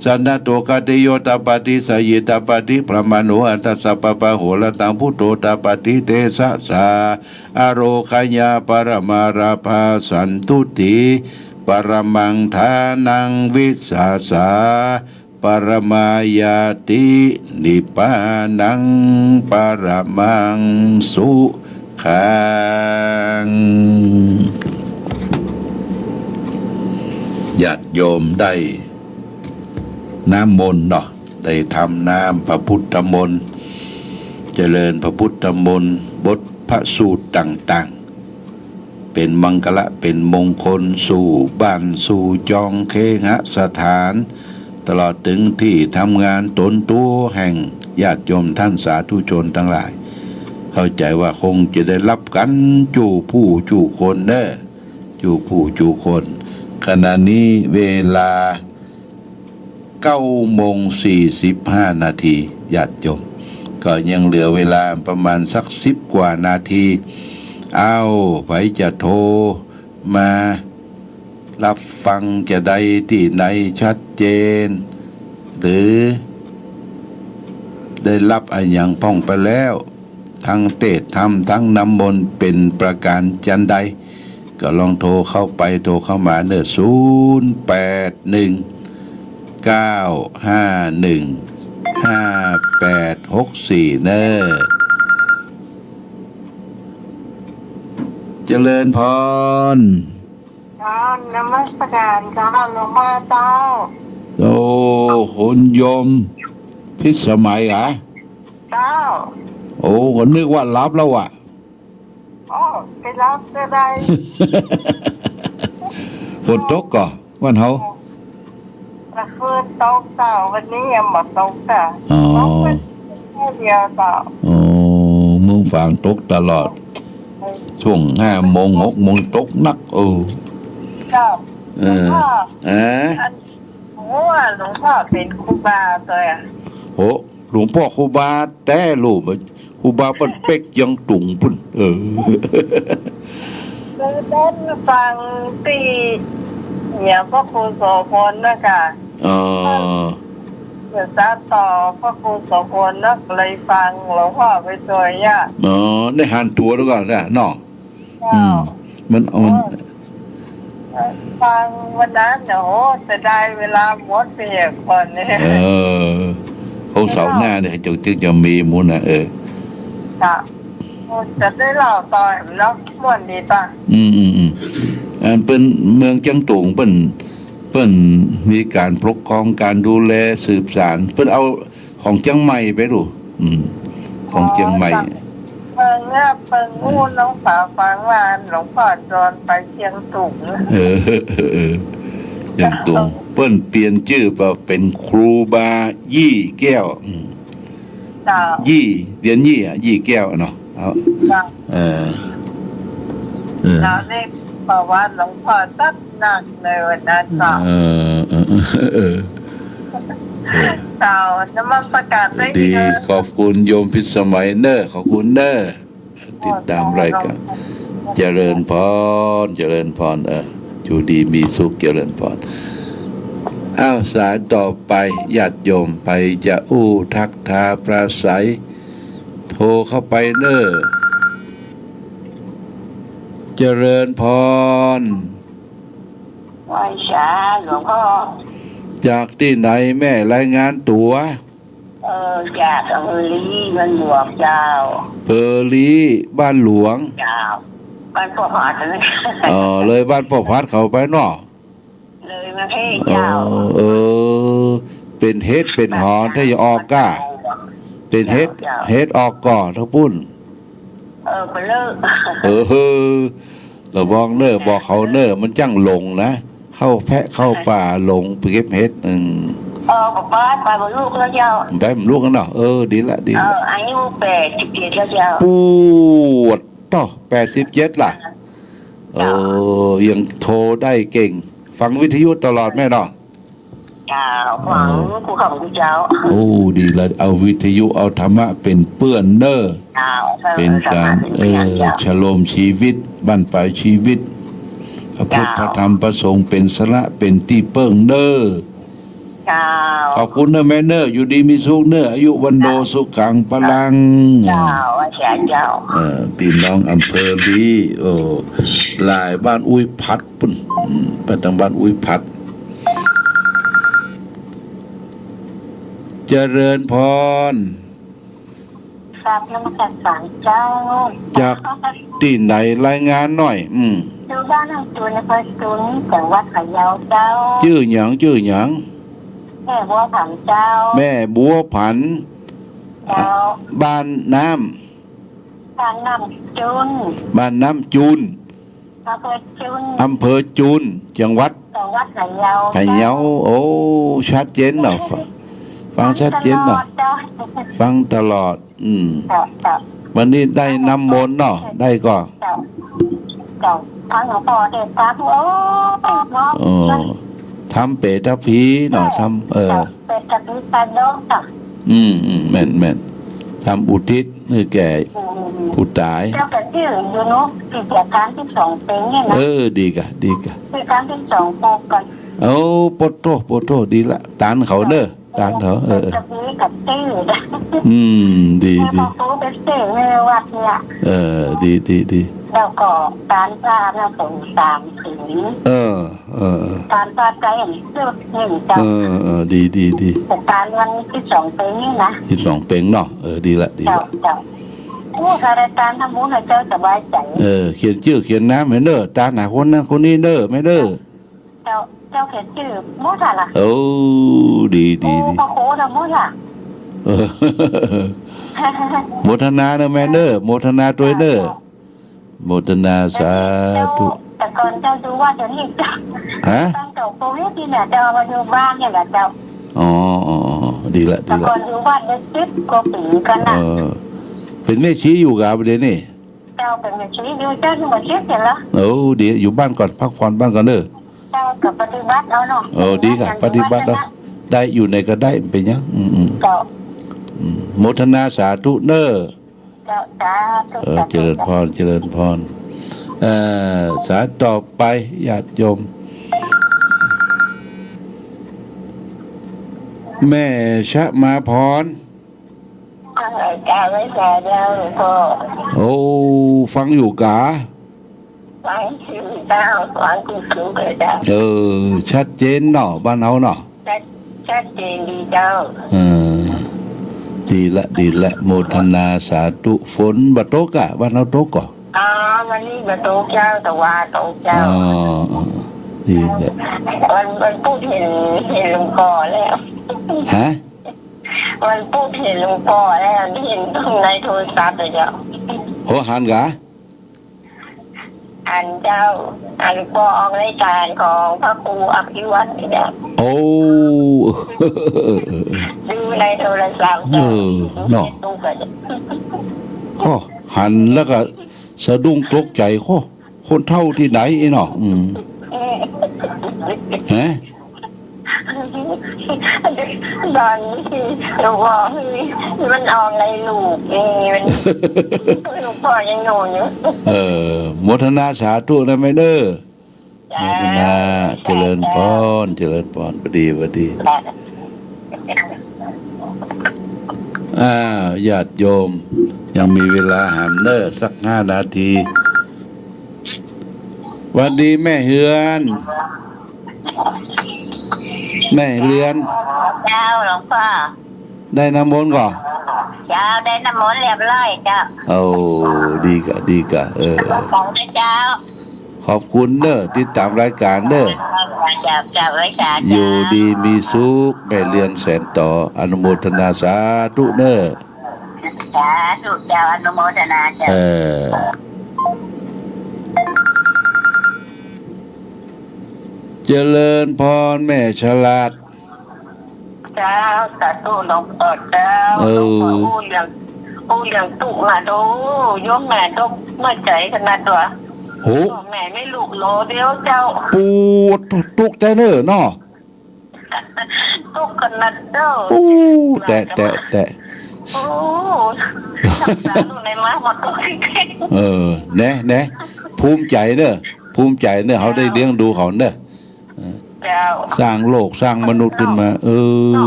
สะนะโต ขัตติโย ตะปะติ สะยิตะปะติ พระมโน อัฏฐะสะปะปะโหระตัง พุทโธ ตะปะติ เตสะสา อะโรคยา ปะระมาราภา สันตุติ ปะระมัง ทานัง วิสสาสา ปะระมายาติ นิพพานัง ปะระมัง สุขัง ญาติโยมได้น้ำมนต์เนาะ ได้ทำน้ำพระพุทธมนต์ เจริญพระพุทธมนต์ บทพระสูตรต่างๆ เป๋นมังคละ เป๋นมงคล สู่บ้าน สู่จองเคหสถาน ตลอดเถิงตี้ทำงานต๋นตั๋วแห่ง ญาติโยมต้านสาธุชนตังหลาย เข้าใจ๋ว่าคงจะได้ฮับกั๋นกู้ผู้กู้คนเน่อ กู้ผู้กู้คน ขณะนี้เวลา เก้าโมงสี่สิบห้านาที ญาติโยม ก็ยังเหลือเวลาประมาณสักสิบกว่านาที อ้าว ใผจะโทรมาฮับฟังจะได้ตี้ไหนชัดเจน หรือได้ฮับอะหยังพ่องไปแล้ว ทั้งเตสน์ธรรม ทั้งน้ำมนต์ เป๋นประก๋านจันใด ก็ลองโทรเข้าไป โทรเข้ามาเน่อ ศูนย์แปดหนึ่ง เก้าห้าหนึ่ง ห้าแปดหกสี่ เน่อ เจริญพร เจ้า นมัสก๋านเจ้า หลวงพ่อเจ้า โอ้ คุณโยมพิสมัยเหรอ เจ้า โอ้ ก็นึกว่าฮับแล้วอะ โอ้ ไปฮับจะได้ ฝนตกก่อ บ้านเฮา เมื่อคืนตกเจ้า วันนี้ยังบ่ตกจ้ะ อ๋อ ตกเป็นแค่เดียวเจ้า อ๋อ เมืองฝางตกตลอด ช่วงห้าโมง หกโมงตกหนัก เออ เจ้า เออ หลวงพ่อ เออ อัน โอ้ หลวงพ่อเป๋นครูบาตวยอะ โห หลวงพ่อครูบาแต๊ลูก ครูบาเปิ้นเป๊กเจียงตุงปุ้น เออ คือได้ฟังตี้เนี่ย พระครูโสภณน่ะค่ะ อ๋อ เดี๋ยวจะต่อพระครูโสภณนะ เลยฟังหลวงพ่อไปตวยอะ อ๋อ ได้หันตั๋วดูก่อนนะเนาะ เจ้า อืม มัน มัน โอ้ ฟังวันนั้นเนี่ย โอ้ เสียดายเวลาหมดไปก่อนเนี่ย เออ ของเสาร์หน้าเนี่ย จะ จะ จะมีมู้นนะ เออ ค่ะ จะได้เล่าต่อเนาะ ม่วนดีตา อืม อืม อืม อันเปิ้นเมืองเจียงตุงเปิ้น เปิ้นมีก๋านปกครอง ก๋านดูแลสืบสาน เปิ้นเอา ของเจียงใหม่ไปดู อืม ของเจียงใหม่ อ๋อ เปิ้งเนี่ย เปิ้งอู้น้องสาวฟังว่าหลวงพ่อจรไปเจียงตุง เออ เออ เจียงตุง เปิ้นเปลี่ยนจื้อมาเป๋นครูบายี่แก้ว อืม เจ้า ยี่ เตียนยี่อะ ยี่แก้วอะเนาะ เอา เจ้า เออ เออ เจ้า นี่ประวัติหลวงพ่อตั๊กนักในวันนั้นเจ้า เออ เออ เออ เออ เจ้า นมัสการเจ้า ดี เจ้า ขอบคุณโยมพิสมัยเน่อ ขอบคุณเน่อ ติดต๋ามรายก๋าน เจริญพร เจริญพร เออ อยู่ดีมีสุข เจริญพร อ้าว สายต่อไป ญาติโยมใผจะอู้ทักทายปราศรัย โทรเข้าไปเน่อ เจริญพร ไหว้สาหลวงพ่อ จากตี้ไหนแม่ รายงานตั๋ว เออ จากอำเภอลี้ บ้านหลวงเจ้า อำเภอลี้ บ้านหลวง เจ้า บ้านป้อพัด อ๋อ เลยบ้านป้อพัดเขาไปเนาะ เลยมาเพ่เจ้า เออ เออ เป๋นเห็ดเป๋นหอถ้าจะออกก่อ เป๋นเห็ด เจ้า เห็ดออกก่อทางปุ้น เออ ไปเลย เออ ระวังเน่อ บอกเขาเน่อ มันจั้งหลงนะ เข้าแพะเข้าป่าหลงไปเก็บเห็ด อืม เออ ไป ไปบ่ลูกแล้วเจ้า ไปบ่ลูกแล้วเนาะ เออ ดีละ ดีละ เออ อายุแปดสิบเจ็ดแล้วเจ้า ปู๊ดโธ่ แปดสิบเจ็ดละ เจ้า เออ ยังโทรได้เก่ง ฟังวิทยุตลอดแม่เนาะ เจ้า ฟัง เออ กู้ค่ำกู้เจ๊า โอ้ ดีละ เอาวิทยุ เอาธรรมะเป๋นเปื้อนเน่อ เจ้า เป๋นก๋าน เออ เจ้า ชโลมชีวิต บั้นปลายชีวิต พระพุทธ เจ้า พระธรรม พระสงฆ์ เป๋นสระ เป๋นตี้เปิ้งเน่อ เจ้า ขอบคุณเน่อแม่เน่อ อยู่ดีมีสุขเน่อ อายุวัณโณ สุขัง พลัง เจ้า อาจารย์เจ้า เออ ปี้น้องอำเภอลี้ โอ้ หลายบ้านอุ้ยพัด ปุ้น อืม ไปตางบ้านอุ้ยพัด เจริญพร กราบนมัสการเจ้า จากตี้ไหน รายงานหน่อย อืม อยู่บ้านหนองจูน อำเภอจูน จังหวัดพะเยาเจ้า จื้อหยัง จื้อหยัง แม่บัวผันเจ้า แม่บัวผัน เจ้า บ้านน้ำ บ้านน้ำจูน บ้านน้ำจูน อำเภอจูน อำเภอจูน จังหวัด จังหวัดพะเยา พะเยา เจ้า โอ้ ชัดเจนเนาะ ฟัง ฟังชัดเจนเนาะ ฟังตลอดเจ้า ฟังตลอด อืม เจ้า เจ้า วันนี้ได้น้ำมนต์เนาะ ได้ก่อ เจ้า เจ้า ฟังหลวงพ่อเทศน์ โอ้ เนาะ โอ้ ธรรมเปตพีเนาะ เออ ธรรม เออ เจ้า เปตพีสะดอกเจ้า อืม อืม แม่น แม่น ธรรมอุทิศ หื้อแก่ อืม ผู้ต๋าย เจ้าก็จื้ออยู่เนาะ ตี้เสียสามสิบสองเป๋งนี่นะ เออ ดีก่ะ ดีก่ะ ตี้สามสิบสองปกก่อน โอ้ โปะโธ่ โปะโธ่ ดีละ ตานเขาเน่อ ตานเขา เออ เออ จะมีกับตี้ อืม ดี แล้ว ดี ก็ปูไปเสกในวัดเนี่ย เออ ดี ดี ดี แล้วก็ตานพระนะ สงฆ์สามผืน เออ เออ ตานพระไตรจุดหนึ่งเจ้า เออ เออ ดี ดี ดี แต่ตานวันที่สองเป๋งนี่นะ ตี้สองเป๋งเนาะ เออ ดีละ ดีละ เจ้า เจ้า โอ้ ข้าราชการทำบุญให้เจ้าสบายใจ๋ เออ เขียนจื้อเขียนนามหื้อเน่อ ตานหาคนนั้นคนนี้เน่อ แม่เน่อ เจ้า เจ้าเขียนจื้อหมดละ โอ้ ดี ดี โอ้ ดี พระครูทั้งหมดละ เออ โมทนาเน่อแม่เน่อ โมทนาตวยเน่อ เจ้า โมทนาสาธุ แต่ก่อนเจ้าอยู่วัด เดี๋ยวนี้เจ้า ฮะ ตั้งแต่โควิดนี่เนี่ย เจ้ามาอยู่บ้านเนี่ยแหละเจ้า อ๋อ อ๋อ อ๋อ ดีละ ดีละ แต่ก่อนอยู่วัดได้สิบกว่าปี๋กั๋นนะ เออ เป๋นแม่ชีอยู่ก่ะ บ่าเดี่ยวนี้ เจ้าเป๋นแม่ชีอยู่ เจ้าอยู่บ่าสิบเปี๋ยละ โอ้ ดี อยู่บ้านก่อน พักผ่อนบ้านก่อนเน่อ เจ้าก็ปฏิบัติเอาเนาะ เออ ดีก่ะ ปฏิบัติเอา ได้อยู่ไหนก็ได้ เป๋นหยัง อืม อืม เจ้า อืม โมทนาสาธุเน่อ เจ้า สาธุ เออ สาธุ เจริญพร เจริญพร เอ่อ สายต่อไป ญาติโยม แม่ชมาพร เจ้า ไม่ใช่เจ้าหลวงพ่อ โอ้ ฟังอยู่ก่ะ ฟังอยู่เจ้า ฟังทุกๆ เลยเจ้า เออ ชัดเจนเนาะ บ้านเฮาเนาะ ชัด ชัดเจนดีเจ้า เออ ดีละ ดีละ โมทนาสาธุ ฝนบ่ตกก่ะ บ้านเฮาตกก่อ อ๋อ วันนี้บ่ตกเจ้า แต่ว่าตกเจ้า อ๋อ อ๋อ ดีละ วัน วันพุธเห็น เห็นหลวงพ่อแล้ว ฮะ วันพุธเห็นหลวงพ่อแล้ว เห็นตรงในโทรศัพท์เลยเจ้า โห หันก่ะ อันเจ้า อันหลวงพ่อออกรายก๋านของพระครูอภิวัฒน์นี่นะ โอ้ ดูในโทรศัพท์ เออ เนาะ เฟซบุ๊กอะ โอ้ หันแล้วก็สะดุ้งตกใจ๋ โอ้ คนเฒ่าตี้ไหนอี้เนาะ อืม เออ ฮะ ตอนนี้หลวงพ่อให้มันออกไงลูก นี่มัน หลวงพ่อยังหนุ่มอยู่ เออ โมทนาสาธุนะแม่เน้อ เจ้า โมทนา เจริญพร เจริญพร พอดี พอดี เจ้า อ้าว ญาติโยม ยังมีเวลาหามเน้อ สักห้านาที หวัดดีแม่เฮือน แม่เฮือน เจ้าหลวงพ่อ ได้น้ำมนต์ก่อ เจ้า ได้น้ำมนต์เรียบร้อยเจ้า โอ้ ดีก่ะ ดีก่ะ เออ ขอบคุณเจ้า ขอบคุณเน้อ ติดต๋ามรายก๋านเน้อ เจ้า เจ้า ไว้สา อยู่ดีมีสุข แม่เฮือนแสนต่อ อนุโมทนาสาธุเน้อ สาธุเจ้า อนุโมทนาเจ้า เออ เจริญพรแม่ฉลาด เจ้า สาธุหลวงพ่อเจ้า เออ หลวงพ่ออู้เรื่อง อู้เรื่องตุ๊กข์นะโธ่ โยมแม่ตุ๊กข์หัวใจ๋ขนาดตั๊ว โห พ่อแม่ไม่ลูกโหล่เดียวเจ้า ปู๊ด ตุ๊กข์ใจ๋เน้อเนาะ ตุ๊กข์ขนาดเจ้า โอ้ แตะ แตะ แตะ โอ้ สาธุในมาหมดตุ๊กข์ เออ แหนะ แหนะ ภูมิใจ๋เน้อ ภูมิใจ๋เน้อ เฮาได้เลี้ยงดูเขาเน้อ เจ้า สร้างโลก สร้างมนุษย์ขึ้นมา เอ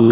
อ